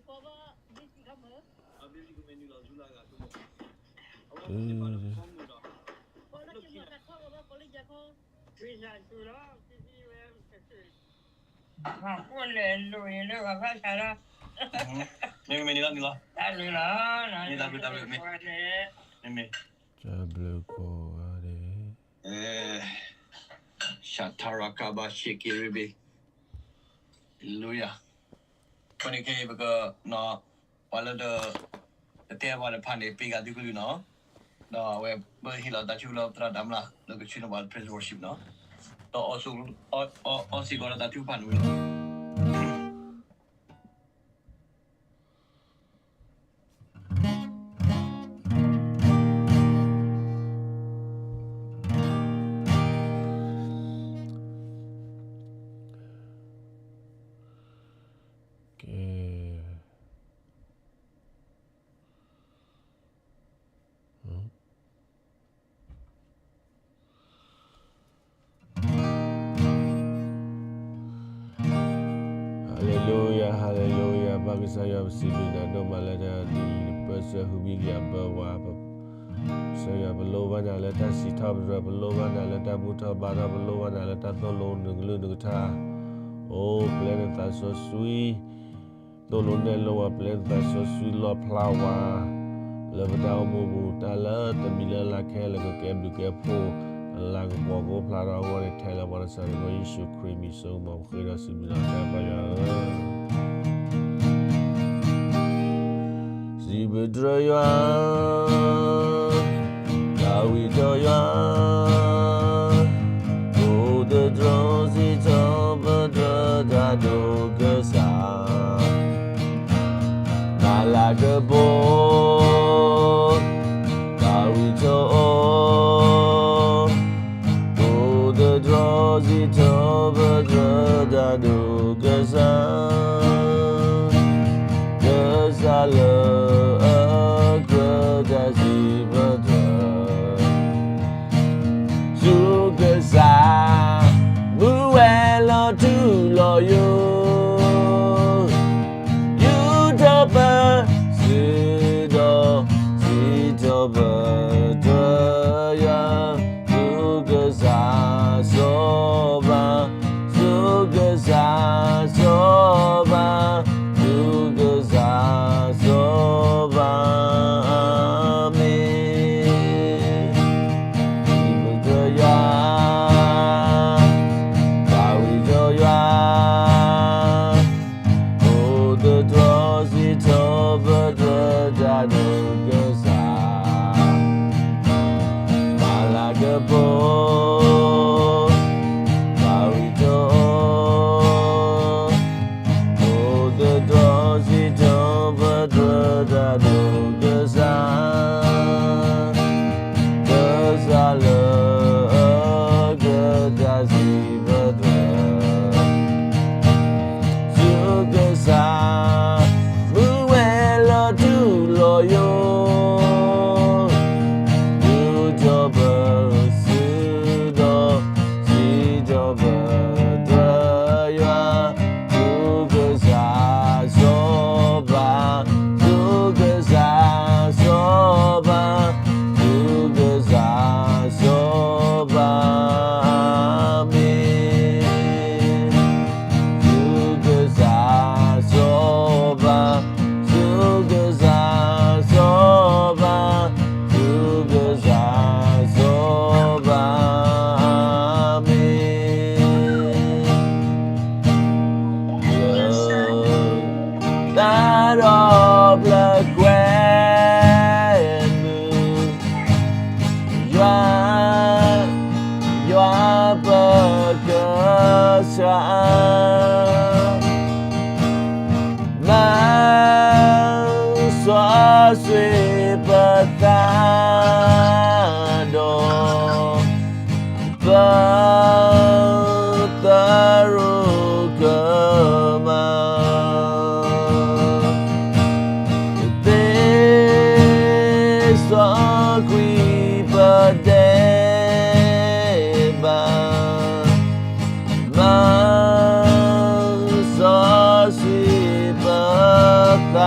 မ့မ့ၢ်န့ၣ်လီၤန့ၣ်လီၤ, တၢ်ဘျုးတၢ်ဘျုး, မ့မ့ၢ်, တၢ်ဘျုးကိးဂၤဒဲး, ရှၤထရၤကဘၣ်ရှ့က့ရ့ဘ့ၣ်, လလယၤ, အဃိန့ၣ်ခဲအံၤ ပက, ပှၤလၢတ, တတဲပှၤတဖၣ်န့ၣ် ပ့ၤဂၤသုကလုၢ်နီၤ, ဒီးအဝဲပဟ့ၣ်လီၤတၢ်ထူလၢသရၣ်တၢ်မျၢ် လၢကဆှၢန့ၢ်ပှၤလၢ praise worship နီၤ, ဒီးအီစ့ၢ်ကီးဒီးတၢ်ထုကဖၣ်န့ၣ်ဝံၤလီၤ. ကဲ, ဟါလ့လူယၤ, ဟါလ့လူယၤ, ပၢ်ကစၢ်ယွၤ ပစံးဘျုးနၤဒိၣ်မးလၢတနံၤအံၤ နပၢဆှၢဟူးဂဲၤအဘၢဝဲ, ကစၢ်ယွၤ ပလိၣ်ဘၣ်နၤလၢတၢ်စံးထီၣ်ပတြၢၤ, ပလိၣ်ဘၣ်နၤလၢတၢ်ဘူၣ်ထီၣ်ဘါထီၣ်, ပလိၣ်ဘၣ်နၤလၢတၢ်သိၣ်လိနကလုၢ်နကထါ, အိၣ်ပျဲနသးစီဆှံ သိၣ်လိနဲၣ်လိပှၤ, ပျဲနသးစီဆှံလီၣ်ဖျါဝဲ လၢပတၢ်အိၣ်မူပူၤ, တၢ်လၢတမံၤလၢ်လၢ်ခဲလၢာ်ကကဲဘျုးကဲဖှိၣ်, အလၤကပီၤကအိၣ်ဖျါထီၣ်အဂီၢ်န့ၣ် ထဲလၢပှၤနၤစၤရ့းဖိယ့ၣ်ၡူးခရံာ်မံၤစိကမီၤ ပဃ့ဒီးစံးဘျုးနၤ ပၢ်ယွၤဧၢ. စံးဘျုးတြၢၤယွၤ, သးဝံၣ်ထီၣ်ယွၤ, အိၣ်သတြီၤစံးထီၣ်ပတြၢၤတၢ်ဒိၣ်ကစၢ်, မၤလၤကပီၤ, သးဝံၣ်ထီၣ်အီၤ, အိၣ်သတြီၤစံးထီၣ်ပတြၢၤတၢ်ဒိၣ်ကစၢ်, ကစၢ်လၢအကြၢးတၢ်စံးပတြၢၤ, ဆူကစၢ်, မူဝဲလီၤထူလီၤယိာ်, ယူၢ်ထီၣ်ပ, စံးဒီး, စံးထီၣ်ပတြၢၤယွၤ, ဆူကစၢ်စီၤဘး, ဆူကစၢ်စီၤဘး, ဆူကစၢ်စီၤဘး, အၤမ့ၣ်. စံးဘျုးတြၢၤယွၤ, သးဝံၣ်ထီၣ်ယွၤ, အိၣ်သတြီၤစံးထီၣ်ပတြၢၤတၢ်ဒိၣ်ကစၢ်, မၤလၤကပီၤ, သးဝံၣ်ထီၣ်အီၤ, အိၣ်သတြီၤစံးထီၣ်ပတြၢၤတၢ်ဒိၣ်ကစၢ်, ကစၢ်လၢအကြၢးတၢ်စံးပတြၢၤ, ဆူကစၢ်, မူဝဲလီၤထူလီၤယိာ်, ယူၢ်ထီၣ်ပ, စံးဒီး, စံးထီၣ်ပတြၢၤယွၤ, ဆူကစၢ်စီၤဘး, ဆူကစၢ်စီၤဘး, ဆူကစၢ်စီၤဘး, အၤမ့ၣ်. ဆူကစၢ်စီၤဘး, ဆူကစၢ်စီၤဘး, ဆူကစၢ်စီၤဘး, အၤမ့ၣ်. တၢ်ဒီးပျၢၤကွဲးမုာ် ယွၤ, ယွၤပကစၢ်, မၤစီဆှံပသးဒီး ပသရူးကမၣ်, သ့စီကွံာ်ပဒဲးဘး, မၤစီဆှံပသး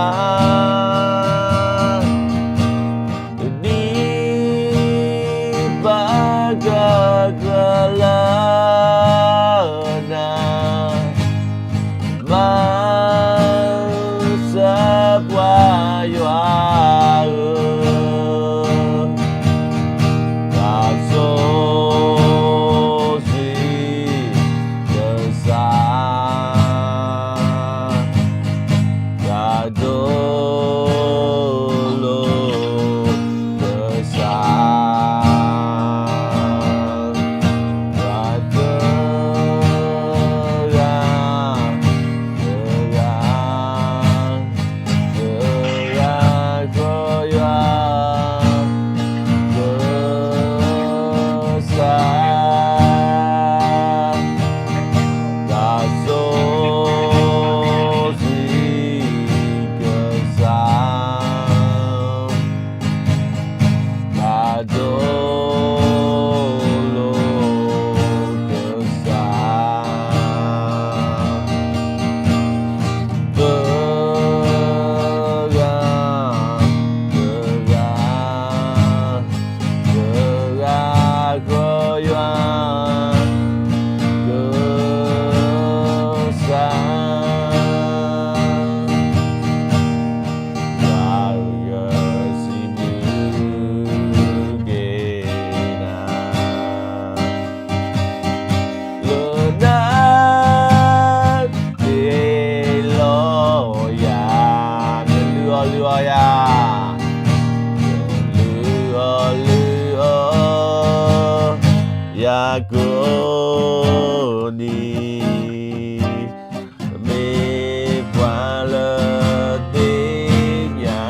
ယၤကိၣ်နံၤ မ့ၢ်ပှၤလၢသ့ၣ်ညါ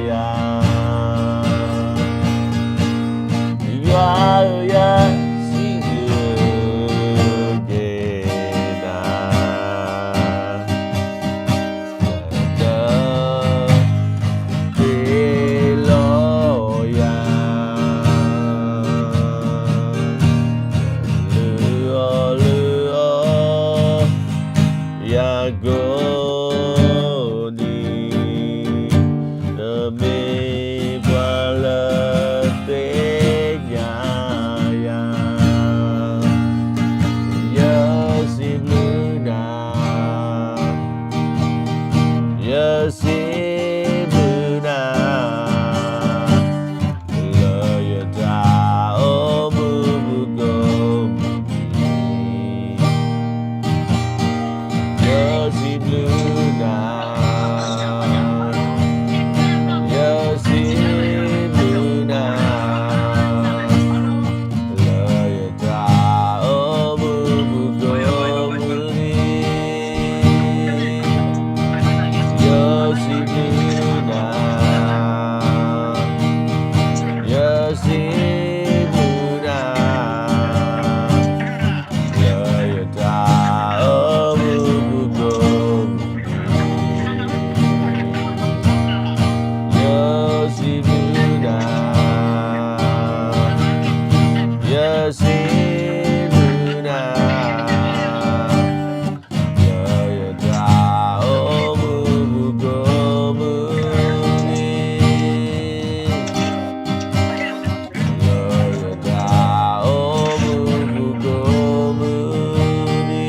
ယၤ, ယွၤဧၢ ယစံးဘျုးက့ၤနၤ တၢ်တ့လီၤယၤ လုၢ်အီၣ်လုၢ်အီ ယၤကိၣ်နံၤ မ့ၢ်ပှၤလၢသ့ၣ်ညါယၤ, ယစံးဘျုးနၤ ယစံးဘျုးနၤ လၢယတၢ်အိၣ်မူပူၤကိးမုၢ်နံၤ, ယစံးဘျုးနၤ ယစံးဘျုးနၤ လၢယတၢ်အိၣ်မူပူၤကိးမုၢ်နံၤ, ယစံးဘျုးနၤ ယစံးဘျုးနၤ လၢယတၢ်အိၣ်မူပူၤကိးမုၢ်နံၤ, ယစံးဘျုးနၤ ယစံးဘျုးနၤ လၢယတၢ်အိၣ်မူပူၤကိးမုၢ်နံၤ, လၢယတၢ်အိၣ်မူပူၤကိးမုၢ်နံ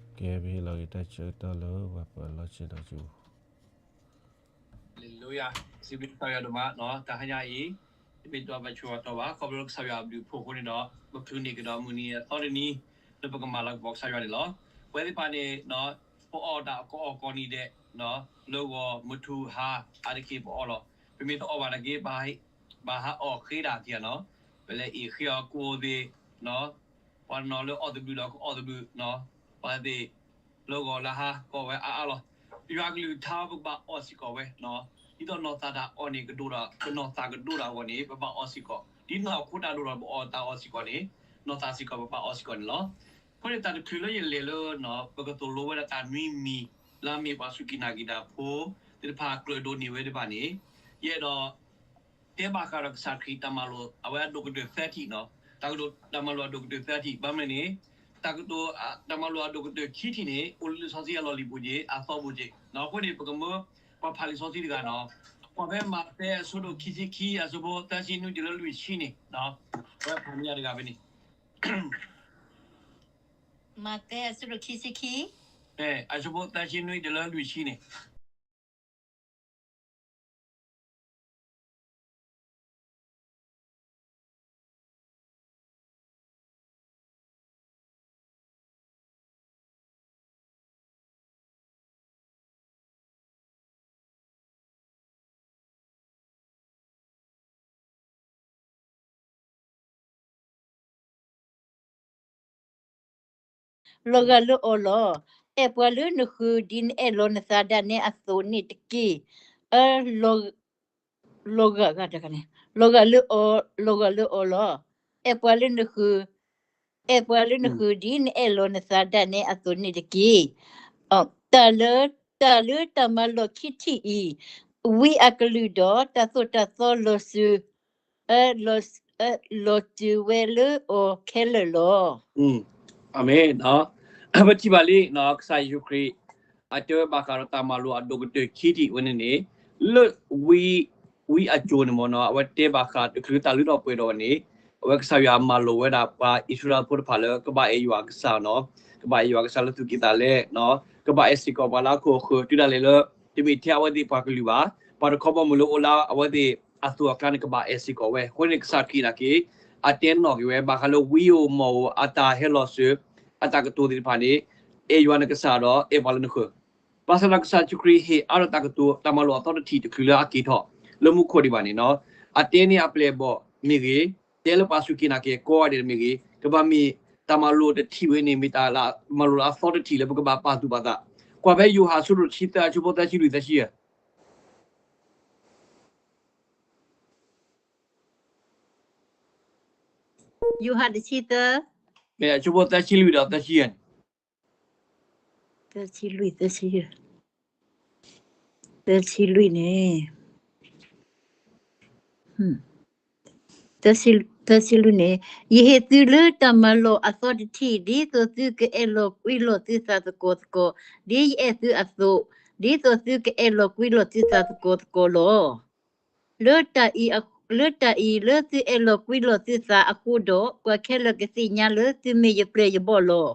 ၤ. ကဲ ပဟ့ၣ်လီၤက့ၤတၢ်ဆၢကတီၢ်လၢပှၤပၢၤလီၢ်ဆ့ဒီးဆူ ဟါလ့လူယၤ, စံးဘျုးကစၢ်ယွၤဒိၣ်မးနီၤ, တဟါညါအံၤ တမ့ၢ်တီဘၣ်ဆၢကတီၢ်ဘၣ်, ခီဖျိလၢကစၢ်ယွၤအဘျုးအဖှိၣ်အဃိန့ၣ်ဒီး ပချုးန့ၢ်ကဒီးမုၢ်နံၤအသီတနံၤ လၢပကမၤလၤကပီၤကစၢ်ယွၤန့ၣ်လီၤ. ပဝဲသ့ၣ်တဖၣ်န့ၣ် ပအီၣ်တၢ်ကအီၣ်ကိးနံၤဒဲး, လၢဂီၤမုၢ်ထူၣ်ဟါအါတက့ၢ်ပအီၣ်လီၤ. ပမ့ၢ်တအီၣ်ဘၣ်နာ်က့ ဘၣ်ဟးအီၣ်ဃ့ဒၣ်က့ၤနီၤ, ပလဲၤအ့ၣ်ဃ့အီၤကိးသ့ၣ် ပှၤတနီၤလၢအီၣ်သဘျုးဒီးကအီၣ်သဘျုး, ပှၤသ့ၣ်လၢဂီၤလၢဟါကအီၣ်ဝဲအါအါလီၤ. ယွၤကလုၢ်ကထါပကဘၣ်အီၣ်စ့ၢ်ကီးဝဲ, ဒ်သိးနီၢ်သးတၢ်အီၣ်န့ၣ်ကဒိၣ်ဒီး ပနီၢ်သးကဒိၣ်တၢ်အဂီၢ်န့ၣ် ပဘၣ်အီၣ်စ့ၢ်ကီး, ဒ်နီၢ်ခိတၢ်ဒိၣ်ဒီးပအီၣ်တၢ်အီၣ်စ့ၢ်ကီးန့ၣ် နီၢ်သးစ့ၢ်ကီးပဘၣ်အီၣ်စ့ၢ်ကီးန့ၣ်လီၤ. အဃိန့ၣ် တၢ်တချုးလၢယလဲၤလၢ ပကသိၣ်လိဝဲဒၣ်တၢ်နွံမံၤ လၢအမ့ၢ်ပှၤစူၢ်က့ၤနာ်က့ၤတၢ်ဖိသ့ၣ်တဖၣ်ကြၢးဒိးန့ၢ်ဝဲသ့ၣ်တဖၣ်န့ၣ်, ယအဲၣ်ဒိး တဲဘၣ်ဃးဒီးကစၢ်ခရံာ်တၢ်မၤလိာ် အဝဲအဒိၣ်ကတၢၢ်သၢထံၣ်နီၤ, တၢ်ကတိၤတၢ်မၤလိာ်အဒိၣ်ကတၢၢ်သၢထံၣ်, ဘၣ်မနုၤန့ၣ် တၢ်ကတိၤ တၢ်မၤလိာ်အဒိၣ်ကတၢၢ်ခံထံၣ်န့ၣ် အိၣ်လၢလံာ်စီဆှံအလီၢ်လံၤပူၤက့ၤ အသီပူၤက့ၤနီၤ. အဃိန့ၣ် ပကမၢပှၤဖးလံာ်စီဆှံတဂၤနီၤ, ကွၢ်ဖဲမးသဲအဆၢဒိၣ်ခံဆံခံ အဆၢဖိသၢဆံနွံတုၤလၢလွံၢ်ဆံန့ၣ်, အဝဲဖးမ့ၢ်ယၤတဂၤဖဲန့ၣ် မးသဲအဆၢဒိၣ်ခံဆံခံ, အဆၢဖိသၢဆံနွံတုၤလၢလွံၢ်ဆံန့ၣ် လီၤဂာ်လၢအီၤလီၤ. အဲၣ်ပှၤလၢနဃၢၤ ဒ်နအဲၣ်လီၤနသးဒၣ်နဲအသိးန့ၣ်တက့ၢ်. အၢ လီၤဂာ်ဂၤတဂၤန့ၣ်, လီၤဂာ်လၢအီၤ, လီၤဂာ်လၢအီၤလီၤ. အဲၣ်ပှၤလၢနဃၢၤ, အဲၣ်ပှၤလၢနဃၢၤ ဒ်နအဲၣ်လီၤနသးဒၣ်နဲအသိးန့ၣ်တက့ၢ်. တၢ်လၢ, တၢ်လၢတၢ်မၤလီၢ်ခံထံၣ်အံၤ, ဝံအကလုၢ်ဒီးတၢ်သိၣ်တၢ်သီလီၤစၢၤ လီၤစၢၤဝဲလၢအီၤခဲလၢာ်လီၤ. အၤမ့ၣ်. ပထံၣ်ဘၣ်လံ ကစၢ်ယ့ၣ်ၡူးခရံာ် အတဲဝဲဘၣ်ဃးဒီးတၢ်မၤလိာ်အဒိၣ်ကတၢၢ်ခံထံၣ်ဝဲန့ၣ်န့ၣ်, လၢဝံ, ဝံအစိၤန့ၣ်မ့ၢ်နီၤ, အဝဲတဲဘၣ်ဃးတချုးတၢ်လုၢ်ထီၣ်ပှဲၤထီၣ်ဝဲန့ၣ်, အဝဲကစၢ်ယွၤမၤလိာ်ဝဲဒၣ်ပှၤအံၣ်စရ့လးဖိတဖၣ်လၢ ကဘၣ်အဲၣ်ယွၤကစၢ်နီၤ, ကဘၣ်အဲၣ်ယွၤကစၢ်လၢသူၣ်ကံၢ်သးလဲ, ကဘၣ်အဲၣ်စ့ၢ်ကီးပှၤလၢအခိၣ်အဃၢၤ တုၤဒၣ်လဲာ်လၢ တမ့ၢ်ထဲအဝဲသ့ၣ်ပှၤကလုာ်ဘၣ်, ပှၤတခီဘီမုၢ်လၢအိၣ်လၢအဝဲသ့ၣ်အသိးအကျါန့ၣ် ကဘၣ်အဲၣ်စ့ၢ်ကီးဝဲ. အဃိန့ၣ် ကစၢ်ခရံာ်နာ်က့ အတဲနီၣ်က့ၤဝဲ ဘၣ်ဃးလၢဝံဧိၤမီၢ်ဧိၤ အတၢ်ဟဲလီၤစၢၤ အတၢ်ကတိၤသ့ၣ်တဖၣ်န့ၣ် အဲၣ်ယွၤနကစၢ်ဒီးအဲၣ်ပှၤလၢနဃၢၤ, ဘၣ်ဆၣ်ဒီးကစၢ်ယ့ၣ်ၡူးခရံာ်ဟ့ၣ်အါထီၣ်တၢ်ကတိၤ တၢ်မၤလိာ်အသီတထံၣ်တချုးလၢအက့ၤထီၣ် လၢမူခိၣ်ဒံးဘၣ်န့ၣ်လီၤ. အတဲန့ၢ်အပျဲၢ်အဘီၣ်မ့ၢ်ဂ့ၤ, တဲလၢပှၤစူၢ်က့ၤနာ်က့ၤကိးဂၤဒဲးမ့ၢ်ဂ့ၤ, ကဘၣ်မ့ၢ်တၢ်မၤလိာ်တထံၣ်ဝဲန့ၣ် မ့ၢ်တၢ်မၤလိာ်လၢအသီတထံၣ်လၢပကဘၣ်ပာ်သူၣ်ပာ်သး. ကွၢ်ဖဲယိၤဟၣ်အဆၢဒိၣ်တဆံသၢ အဆၢဖိသၢဆံလွံၢ်သၢဆံယဲၢ် ယိၤဟၣ်တဆံသၢ, အဆၢဖိသၢဆံလွံၢ်ဒီးသၢဆံယဲၢ်န့ၣ်, သၢဆံလွံၢ်, သၢဆံလွံၢ်န့ၣ်, သၢဆံလွံၢ်န့ၣ်, ယဟ့ၣ်သုလၢတၢ်မၤလိာ်အသီတထံၣ် ဒ်သိးသုကအဲၣ်လီၤကွံလီၤသုသးသကိးသကိး, ဒ်ယအဲၣ်သုအသိး, ဒ်သိးသုကအဲၣ်လီၤကွံလီၤသုသးသကိးသကိးလီၤ. လၢတၢ်အံၤ, လၢတၢ်အံၤလၢသုအဲၣ်လီၤကွံလီၤသုသးအဃိဒီး ပှၤခဲလၢာ်ကသ့ၣ်ညါလၢသုမ့ၢ်ယပျဲၢ်ယဘီၣ်လီၤ.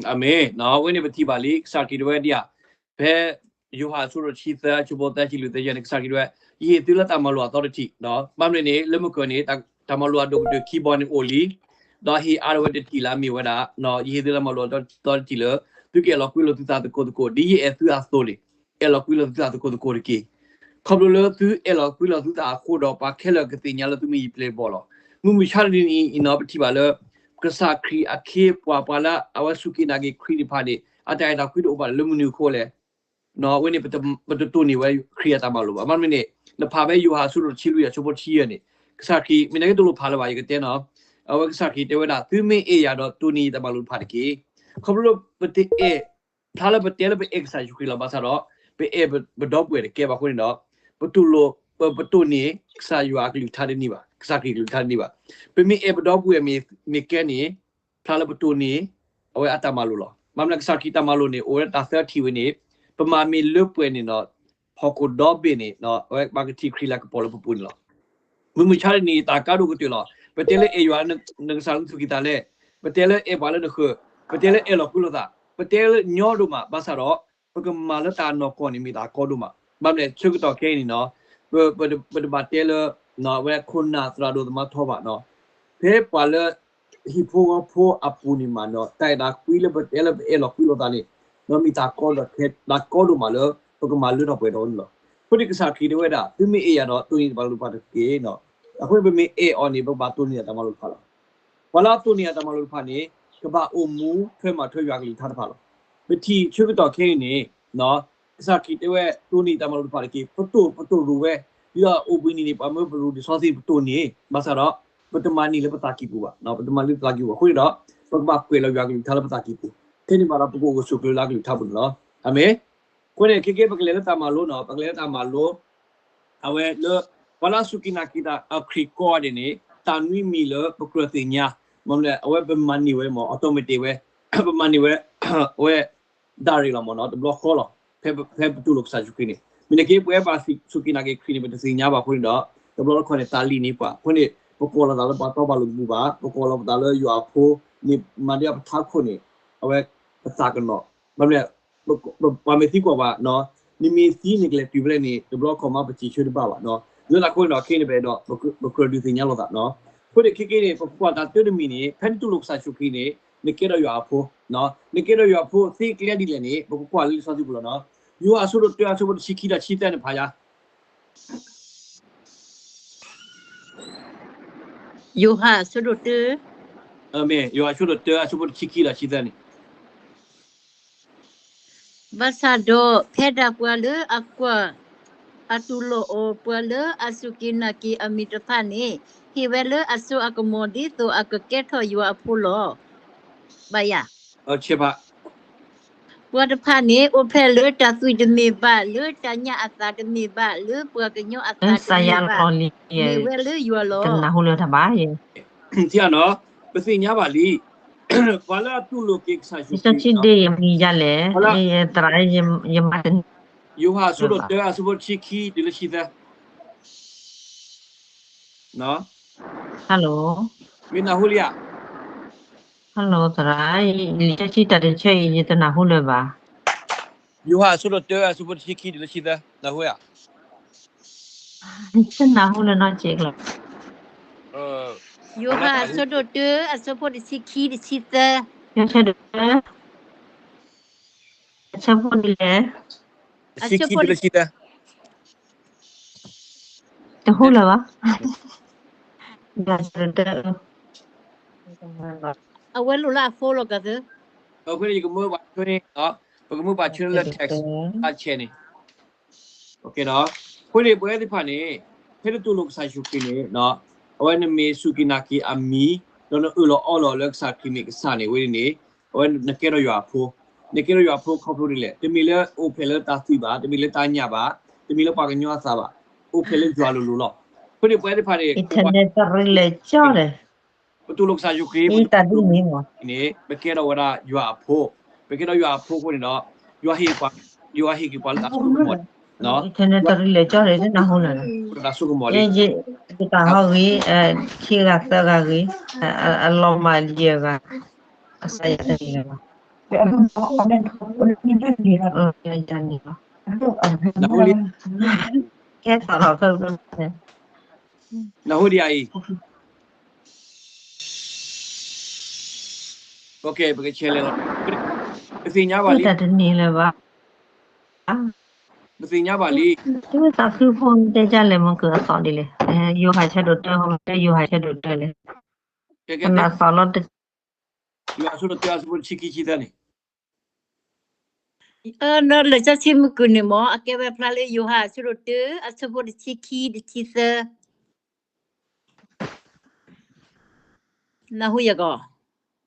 အၤမ့ၣ်. အဝဲန့ၣ်ပထံၣ်ဘၣ်လံ ကစၢ်ခရံာ်တဲဝဲဒ်အံၤ, ဖဲယိၤဟၣ်အဆၢဒိၣ်တဆံသၢ အဆၢဖိသၢဆံလွံၢ်သၢဆံယဲၢ်န့ၣ် ကစၢ်ခရံာ်တဲဝဲ, ယဟ့ၣ်သုလၢတၢ်မၤလိာ်အသီတထံၣ်, ဘၣ်မနုၤန့ၣ် လၢမုၢ်ကၢၢ်န့ၣ် တၢ်မၤလိာ်အဒိၣ်ကတၢၢ်ခံဘီန့ၣ်အိၣ်လံ, ဒီးဟ့ၣ်အါထီၣ်ဝဲတထံၣ်လၢအမ့ၢ်ဝဲဒၣ်, ယဟ့ၣ်သုလၢမၤလိာ်အသီတထံၣ်လၢ သုကအဲၣ်လီၤကွံလိာ်သုသးသကိးသကိး ဒ်ယအဲၣ်သုအသိးန့ၣ်, အဲၣ်လီၤကွံလိာ်သုသးသကိးတက့ၢ်. ခီဖျိလၢသုအဲၣ်လီၤကွံလိာ်သုသးအဃိဒီး ပှၤခဲလၢာ်ကသ့ၣ်ညါလၢသုမ့ၢ်ယပျဲၢ်ယဘီၣ်လီၤ. မုၢ်မဆါတနံၤအံၤနီၤ ပထံၣ်ဘၣ်လၢ ကစၢ်ခရံာ်အခ့အပှၤ ပှၤလၢအဝဲစူၢ်က့ၤနာ်က့ၤခရံာ်တဖၣ်န့ၣ် အတၢ်အဲၣ်တၢ်ကွံတအိၣ်ဘၣ်လၢမနုၤအဃိလဲၣ်. အဝဲန့ၣ် ပတတိၢ်နီၣ်ဝဲခရံာ်အတၢ်မၤလိာ်ဘၣ်. ဘၣ်မနုၤန့ၣ် နဖးဖဲယိၤဟၣ်အဆၢဒိၣ်တဆံလွံၢ်အဆၢဖိတဆံယဲၢ်န့ၣ် ကစၢ်ခရံာ် မ့ၢ်နကတိၢ်လိာ်ဖးလၢၤဘၣ် ယကတဲနီၤ, အဝဲကစၢ်ခရံာ်တဲဝဲဒၣ် သုမ့ၢ်အဲၣ်ယၤဒီးတိၢ်နီၣ်ယတၢ်မၤလိာ်တဖၣ်တက့ၢ်. ခီဖျိလၢပတအဲၣ် ဖျါလၢပတဲလၢပအဲၣ်ကစၢ်ယ့ၣ်ၡူးခရံာ်လီၤ. ဘၣ်ဆၣ်ဒီး ပအဲၣ်ပဒီပုၢ်ဝဲၢ်တကဲဘၣ်အဃိန့ၣ်ဒီး ပတိၢ်လိာ် ပတိၢ်နီၣ်ကစၢ်ယွၤအကလုၢ်ကထါတန့ၢ်ဘၣ်, ကစၢ်ခရံာ်အကလုၢ်ကထါတန့ၢ်ဘၣ်. ပမ့ၢ်အဲၣ်ပဒီပုၢ်ဝဲၢ်မ့ၢ်ကဲန့ၣ် ဖျါလၢပတိၢ်နီၣ် အဝဲအတၢ်မၤလိာ်လီၤ. ဘၣ်မနုၤကစၢ်ခရံာ်တၢ်မၤလိာ်န့ၣ် အိၣ်ဝဲတၢ်သၢထံၣ်ဝဲန့ၣ် ပမၤမ့ၢ်လၢပှဲၤန့ၣ်ဒီး ဟီၣ်ခိၣ်ဒီဘ့ၣ်န့ၣ် အဝဲပှၤကထံၣ်ခရံာ်လၢကပီၤလၢပပူၤန့ၣ်လီၤ. မုၢ်မဆါတနံၤတၢ်ကါဒိၣ်ကတၢၢ်လီၤ. ပတဲလၢအဲၣ်ယွၤနကစၢ်လၢနသူၣ်ကံၢ်သးလဲ, ပတဲလၢအဲၣ်ပှၤလၢနဃၢၤ, ပတဲလၢအဲၣ်လီၤကွံလိာ်သး, ပတဲလၢညီဒိၣ်မး, ဘၣ်ဆၣ်ဒီး ပကမၤလၢတၢ်နီၢ်ကီၢ်န့ၣ်မ့ၢ်တၢ်ကီဒိၣ်မး. ဘၣ်မနုၤလဲၣ် ဆၢကတီၢ်ခဲအံၤန့ၣ်နီၤ, ပတဘၣ်တဲလၢ အဝဲခိၣ်နၢ်သရၣ်ဒိၣ်သမါထီဘၣ်နီၤ, ဖဲပှၤလၢ ဟံၣ်ဖိဃီဖိအပူၤန့ၣ်မးနီၤ တၢ်အဲၣ်တၢ်ကွံလၢပတဲလၢပအဲၣ်လီၤကွံလိာ်သးန့ၣ် ဒီးမ့ၢ်တၢ်ကီဒိၣ်ခဲ တၢ်ကီဒိၣ်မးလၢ ပကမၤလၢထီၣ်ပှဲၤထီၣ်န့ၣ်လီၤ. အဃိန့ၣ်ကစၢ်ခရံာ်တဲဝဲဒၣ် သုမ့ၢ်အဲၣ်ယၤဒီးတိၢ်နီၣ်ယတၢ်မၤလိာ်တဖၣ်တက့ၢ်. အဃိန့ၣ်ပမ့ၢ်အဲၣ်အီၤန့ၣ် ပကဘၣ်တိၢ်နီၣ်ယတၢ်မၤလိာ်တဖၣ်လီၤ. ပှၤလၢအတိၢ်နီၣ်ယတၢ်မၤလိာ်တဖၣ်န့ၣ် ကဘၣ်အိၣ်မူထွဲမၤထွဲယွၤကလုၢ်ကထါတဖၣ်လီၤ. ပထံၣ်ဆၢကတီၢ်ခဲအံၤန့ၣ် ကစၢ်ခရံာ်တဲဝဲ တိၢ်နီၣ်ယတၢ်မၤလိာ်တဖၣ်တက့ၢ်. ပတိၢ် ပတိၢ်ရိၤဝဲ, ဒ်သိးအိၣ်ဘှံးနံၤန့ၣ် ပှၤမၢပရိၤလံာ်စီဆှံ ပတိၢ်နီၣ်, ဘၣ်ဆၣ်ဒီး ပတမၤန့ၢ်လၢပသးကံၢ်ပူၤဘၣ်, ပတမၤလၢပသးကံၢ်ပူၤဘၣ်. အဃိန့ၣ်ဒီး ပကဘၣ်ကွဲးလီၤယွၤကလုၢ်ကထါလၢပသးကံၢ်ပူၤ, ထဲန့ၣ်ဘၣ်ဒီးပကအိၣ်ကဆိးကျၢၤလၢအကလုၢ်ကထါပူၤန့ၣ်လီၤ. အၤမ့ၣ်. အဃိန့ၣ် ခဲကဲပကလဲၤလၢတၢ်မၤလိနီၤ, ပကလဲၤလၢတၢ်မၤလိ အဝဲလၢ ပှၤလၢအစူၢ်က့ၤနာ်က့ၤတၢ်ခရံာ်ကိးဂၤဒဲးန့ၣ် တၢ်နွံမံၤလၢပကြၢးသ့ၣ်ညါ, မ့ၢ်မနုၤလဲၣ် အဝဲပမၤန့ၢ်ဝဲမ့ၢ် automatic ဝဲ, ပမၤန့ၢ်ဝဲ အဝဲ direct လီၤမ့ၢ်နီၤ, တဘျီဃီလီၤ. ဖဲပတူၢ်လိာ်ကစၢ်ယ့ၣ်ၡူးခရံာ်န့ၣ် မ့ၢ်နက့ ပဝဲပှၤစူၢ်က့ၤနာ်က့ၤခရံာ်န့ၣ် ပတသ့ၣ်ညါဘၣ်အဃိန့ၣ်ဒီး တဘျီတခီၣ်န့ၣ် တၢ်လံၣ်န့ၢ်ပှၤအဃိန့ၣ် ပကိးလီၤသးလၢပှၤတီပှၤလိၤတပူၤဘၣ်, ပကိးလီၤပသးလၢယွၤအဖိန့ၣ် မၤဒ်ပထးခိၣ်န့ၣ် အဝဲပသးကနီၤ, ဘၣ်မနုၤလဲၣ် ပှၤမ့ၢ်သံကွၢ်ပှၤနီၤ, နမ့ၢ်သံန့ၣ်ကလဲၤတုၤဖဲလဲၣ်န့ၣ် တဘျီခီၣ်မးပစံးဆၢတဘၣ်ဘၣ်နီၤ. လၢတၢ်အဃိန့ၣ်ဒီး ခဲအံၤန့ၣ်ပအဲၣ်ဒိး ပကြၢးဒုးသ့ၣ်ညါလိာ်သးနီၤ. အဃိန့ၣ်ခဲက့န့ၣ် ပကကွၢ်တၢ်တၢတမံၤန့ၣ် ဖဲနတူၢ်လိာ်ကစၢ်ယ့ၣ်ၡူးခရံာ်န့ၣ် နကဲထီၣ်ယွၤအဖိ, နကဲထီၣ်ယွၤအဖိသ့ကျဲဒ်လဲၣ်န့ၣ် ပကကွၢ်လၢလံာ်စီဆှံပူၤလီၤနီၤ. ယိၤဟၣ်အဆၢဒိၣ်တၢ အဆၢဖိတဆံခံဒီးတဆံသၢန့ၣ် ဖးယါ ယိၤဟၣ်အဆၢဒိၣ်တၢ, မ့ၢ်ယိၤဟၣ်အဆၢဒိၣ်တၢ အဆၢဖိတဆံခံဒီးတဆံသၢန့ၣ်. ဘၣ်ဆၣ်ဒီး ဖဲဒၣ်ပှၤလၢအကွၢ် အတူၢ်လိာ်အီၤ ပှၤလၢအစူၢ်က့ၤနာ်က့ၤအမံၤတဖၣ်န့ၣ် ဟ့ၣ်ဝဲလၢအစိအကမီၤ ဒ်သိးအကကဲထီၣ်ယွၤအဖိလီၤ. ဘၣ်ယၤ ပှၤတဖၣ်န့ၣ် အိၣ်ဖျဲၣ်လၢတၢ်သွံၣ်တမ့ၢ်ဘၣ်, လၢတၢ်ညၣ်အသၣ်တမ့ၢ်ဘၣ်, လၢပှၤကညီအသၣ်တမ့ၢ်ဘၣ်, မ့ၢ်ဝဲလၢယွၤလီၤ. ပသ့ၣ်ညါဘၣ်လံ, ပှၤလၢအတူၢ်လိာ်က့ၤကစၢ်ယ့ၣ်ၡူးခရံာ် ယမံၤယါလဲၣ်, သရၣ်, ယမၤတန့ၢ်, ယိၤဟၣ်အဆၢဒိၣ်တၢ အဆၢဖိတဆံခံတုၤလၢတဆံသၢ Hello, မ့ၢ်နၢ်ဟူလံဧါ. Hello သရၣ်, လံာ်စီဆှံတၢ်တဆၢအံၤ ယတနၢ်ဟူလၢၤဘၣ်. ယိၤဟၣ်အဆၢဒိၣ်တၢ အဆၢဖိတဆံခံတုၤလၢတဆံသၢ နၢ်ဟူဧါ. တနၢ်ဟူလၢၤနီတစဲးကျါ. ယိၤဟၣ်အဆၢဒိၣ်တၢ အဆၢဖိတဆံခံ တဆံသၢ, ယိၤဟၣ်အဆၢဒိၣ်တၢ အဆၢဖိဒ်လဲၣ်, တဟူလၢၤဘၣ်. အဝဲလိၣ်လၢအဖိလီၤကသ့, အဃိန့ၣ် ယကမၢပှၤဆှၢန့ၣ်, ပကမၢပှၤဆှၢလၢ text အဆဲန့ၣ် အဃိန့ၣ် ပဝဲသ့ၣ်တဖၣ်န့ၣ် ဖဲနတူၢ်လိာ်ကစၢ်ယ့ၣ်ၡူးခရံာ်န့ၣ်, အဝဲနမ့ၢ်စူၢ်က့ၤနာ်က့ၤအမံၤ, ဒီးနအၢၣ်လီၤအီလီၤလၢကစၢ်ခရံာ်မ့ၢ်ကစၢ်န့ၣ် ဝဲန့ၣ်န့ၣ်, အဝဲနကဲထီၣ်ယွၤအဖိ, နကဲထီၣ်ယွၤအဖိခီဖျိဒ်လဲၣ်, တမ့ၢ်လၢအိၣ်ဖျဲၣ်လၢတၢ်သွံၣ်ဘၣ်, တမ့ၢ်လၢတၢ်ညၣ်ဘၣ်, တမ့ၢ်လၢပှၤကညီအသးဘၣ်, အိၣ်ဖျဲၣ်လၢယွၤလိၤလိၤလီၤ. အဃိန့ၣ် ပဝဲသ့ၣ်တဖၣ်န့ၣ် ပတူၢ်လိာ်ကစၢ်ယ့ၣ်ၡူးခရံာ်, ပတူၢ်လိာ်ကစၢ်ယ့ၣ်ၡူးခရံာ်န့ၣ် ပကဲထီၣ်ဝဲဒၣ်ယွၤအဖိ, ပကဲထီၣ်ယွၤအဖိအဃိန့ၣ်ဒီး ယွၤဟ့ၣ်က့ၤပှၤလၢအစိကမီၤ, လၢအစိကမီၤလံ, ယတၢ်ဟီဂ့ၤ, ခံဂၤသၢဂၤဂ့ၤ, အလီၤမၢ်ယဲၢ်ဂၤ, အစးယတန့ၢ်လၢၤဘၣ်, ယန့ၢ်လီၤ, ကဲသးလီၤဖဲ နၢ်ဟူဒံးအံၤ, ပကဆဲးလဲၤလီၤ, ပသ့ၣ်ညါဘၣ်လံ, တၢ်တန့ၢ်လၢၤဘၣ်, ပသ့ၣ်ညါဘၣ်လံ, တၢ်သးခုဖိတဲဒ်လဲၣ်မ့ၢ်ကသီၣ်ဒ်လဲၣ်, ယိၤဟၣ်ဆၢဒိၣ်တၢ, ယိၤဟၣ်ဆၢဒိၣ်တၢလဲၣ်, ကနၣ်သီၣ်လီၤတ, ယိၤဟၣ်ဆၢဒိၣ်တၢအဆၢဖိတဆံခံဆံသၢန့ၣ် လၢာ်စီဆှံမုၢ်ကုၢ်န့ၣ်မ့ၢ် အကဲဝဲဖျါလၢယိၤဟၣ်အဆၢဒိၣ်တၢ အဆၢဖိတဆံခံ တဆံသၢ, နၢ်ဟူယၤကီး,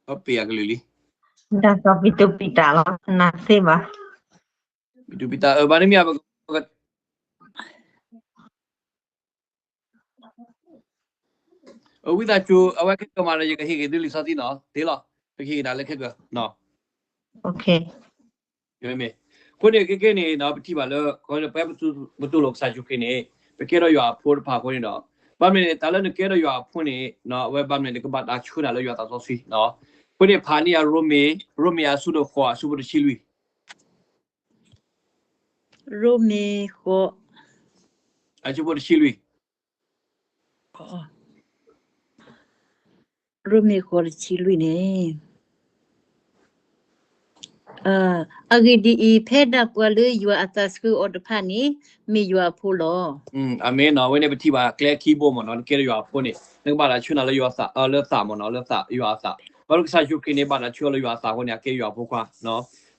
ပ့ၢ်အကလုာ်လံ, တၢ်သီၣ်ပံတူးပံတၢ်လီၤ နၢ်သ့ဘၣ်, ပံတူးပံတၢ် ဘၣ်န့ၣ်မ့ၢ် အဝံသးစူၤ အဝဲခဲကမၤဒီး ယကဟ့ၣ်က့ၤသုလံာ်စီဆှံနီၤ, တ့လီၤ, ပကဟ့ၣ်က့ၤဒၣ်လၢခဲက, မ့ၢ်, အဃိန့ၣ် ခဲကနံၣ်အံၤ ပထံၣ်ဘၣ်လၢ ပဝဲပတူၢ်လိာ်ကစၢ်ယ့ၣ်ၡူးခရံာ်န့ၣ် ပကဲထီၣ်ယွၤအဖိတဖၣ်အဃိန့ၣ်ဒီး ဘၣ်မနုၤန့ၣ် တၢ်လၢနကဲထီၣ်ယွၤအဖိန့ၣ် အဝဲဘၣ်မနုၤ နကဘၣ်တၢ်ဆှၢနၤလၢယွၤသးစီဆှံ, အဃိန့ၣ် ဖးန့ၢ်ယၤရိမ့ၤ, ရိမ့ၤအဆၢဒိၣ်ဃိး အဆၢဖိတဆံလွံၢ် ရိမ့ၤဃိး, အဆၢဖိတဆံလွံၢ်, ရိမ့ၤဃိးတဆံလွံၢ်န့ၣ်, အဂ့ၢ်ဒ်အံၤ, ဖဲဒၣ်ပှၤလၢယွၤအသးဆှၢအီၤတဖၣ်န့ၣ် မ့ၢ်ယွၤအဖိလီၤ. အၤမ့ၣ်နီၤ, အဝဲန့ၣ်ပထံၣ်ဘၣ်ကျဲခံဘိမ့ၢ်နီၤ, နကဲထီၣ်ယွၤအဖိန့ၣ် နကဘၣ်တၢ်ဆှၢနၤလၢယွၤသး, လၢသးမ့ၢ်နီၤ, လၢသးယွၤအသး, ဘၣ်လၢကစၢ်ယ့ၣ်ၡူးခရံာ်န့ၣ် ဘၣ်တၢ်ဆှၢအီၤလၢယွၤအသးအဃိန့ၣ် အကဲယွၤအဖိခွါ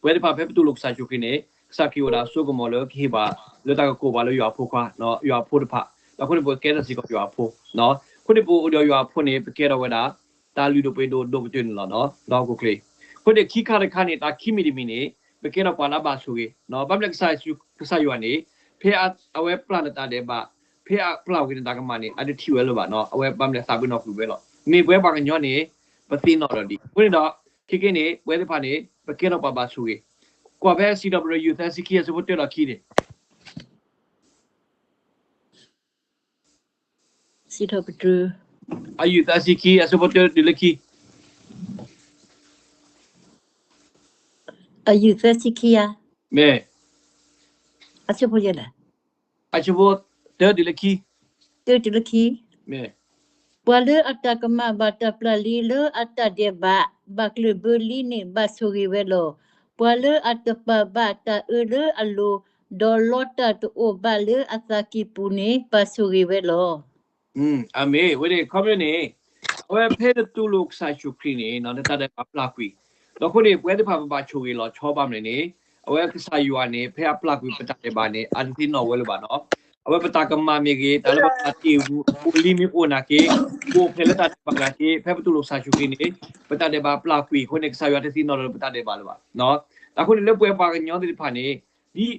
ပဝဲသ့ၣ်တဖၣ်ဖဲပတူၢ်လိာ်ကစၢ်ယ့ၣ်ၡူးခရံာ်န့ၣ် ကစၢ်ခရံာ်အိၣ်ဒီးအစိကမီၤလၢကဟ့ၣ်ပှၤ လၢတၢ်ကကိးပှၤလၢယွၤအဖိခွါ, ယွၤအဖိတဖၣ်, ဒီးအဃိန့ၣ် ပကဲထီၣ်စ့ၢ်ကီးယွၤအဖိ, အဃိန့ၣ် ပအိၣ်ဒီးယွၤအဖိန့ၣ် ပကဲထီၣ်ဝဲဒၣ် တၢ်လုၢ်ဒိၣ်ပှ့ၤဒိၣ်ဒိၣ်ကတၢၢ်န့ၣ်လီၤ, ဒီးဟီၣ်ခိၣ်ချၢ, အဃိန့ၣ် ခံခါတခါန့ၣ် တၢ်ခံမံၤတမံၤန့ၣ် ပကဲထီၣ်ပှၤလၢအဘၣ်ဆိၣ်ဂ့ၤ, ဘၣ်မနုၤလဲၣ် ကစၢ်ယွၤန့ၣ် ဖဲအဝဲပျၢ်နတၢ်ဒဲးဘး, ဖဲအပျၢ်ဝံၤနတၢ်ကမၣ်န့ၣ် အတထံၣ်ဝဲလၢၤဘၣ်နီၤ, အဝဲဘၣ်မနုၤလဲၣ် သးပ့ၤနီၣ်ကွံာ်ဝဲလီၤ. မ့ၢ်ပဝဲပှၤကညီန့ၣ် ပသ့ၣ်နီၣ်ဒီးဒ်အဃိန့ၣ်ဒီး ခဲကနံၣ်အံၤန့ၣ် ပဝဲသ့ၣ်တဖၣ်န့ၣ် ပကဲထီၣ်ပှၤဘၣ်ဆိၣ်ဂ့ၤ, ကွၢ်ဖဲစံးထီၣ်ပတြၢၤ ယုၢ်သၢဆံခံ အဆၢဖိတၢဒီးခံန့ၣ် စံးထီၣ်ပတြၢၤ အယုၢ်သၢဆံခံ အဆၢဖိတၢတုၤလၢခံ, အယုၢ်သၢဆံခံဧါ, မ့ၢ်, အဆၢဖိယဲၢ်လဲၣ်, အဆၢဖိတၢတုၤလၢခံ, တၢတုၤလၢခံ, မ့ၢ်, ပှၤလၢအတၢ်ကမၣ်ဘၣ်တၢ်ပျၢ်လံလၢအတၢ်ဒဲးဘး, ဘၣ်ကျၢၢ်ဘၢလံန့ၣ် ဘၣ်ဆိၣ်ဂ့ၤဝဲလီၤ. ပှၤလၢအတပာ်ဘၣ်တၢ်အၢလၢအလိၤ, ဒီးလီတၢ်တအိၣ်ဘၣ်လၢအသးကံၢ်ပူၤန့ၣ် ဘၣ်ဆိၣ်ဂ့ၤဝဲလီၤ. အၤမ့ၣ်, ဝဲန့ၣ် ခီဖျိန့ၣ် အဝဲဖဲနတူၢ်လိာ်ကစၢ်ယ့ၣ်ၡူးခရံာ်န့ၣ် နတၢ်ဒဲးဘးပျၢ်ကွံာ်, ဒီးအဃိန့ၣ် ပဝဲသ့ၣ်တဖၣ်ပဘၣ်ဆိၣ်ဂ့ၤလီၤဆီဘၣ်မနုၤန့ၣ် အဝဲကစၢ်ယွၤန့ၣ် ဖဲအပျၢ်ကွံာ်ပတၢ်ဒဲးဘးန့ၣ် အတသ့ၣ်နီၣ်ဝဲလၢၤဘၣ်နီၤ. အဝဲပတၢ်ကမၣ်မ့ၢ်ဂ့ၤ, တၢ်လၢပဘၣ်တ့ၢ်အိၣ်လံမ့ၢ်အိၣ်နာ်က့, ပအိၣ်ဖျဲၣ်လၢတၢ်ဒဲးဘးနာ်က့, ဖဲပတူၢ်လိာ်ကစၢ်ယ့ၣ်ၡူးခရံာ်န့ၣ် ပတၢ်ဒဲးဘးပျၢ်ကွံာ်အဃိန့ၣ် ကစၢ်ယွၤတသ့ၣ်နီၣ်လၢပတၢ်ဒဲးဘးလၢၤဘၣ်. အဃိန့ၣ် လၢပဝဲပှၤကညီသ့ၣ်တဖၣ်န့ၣ်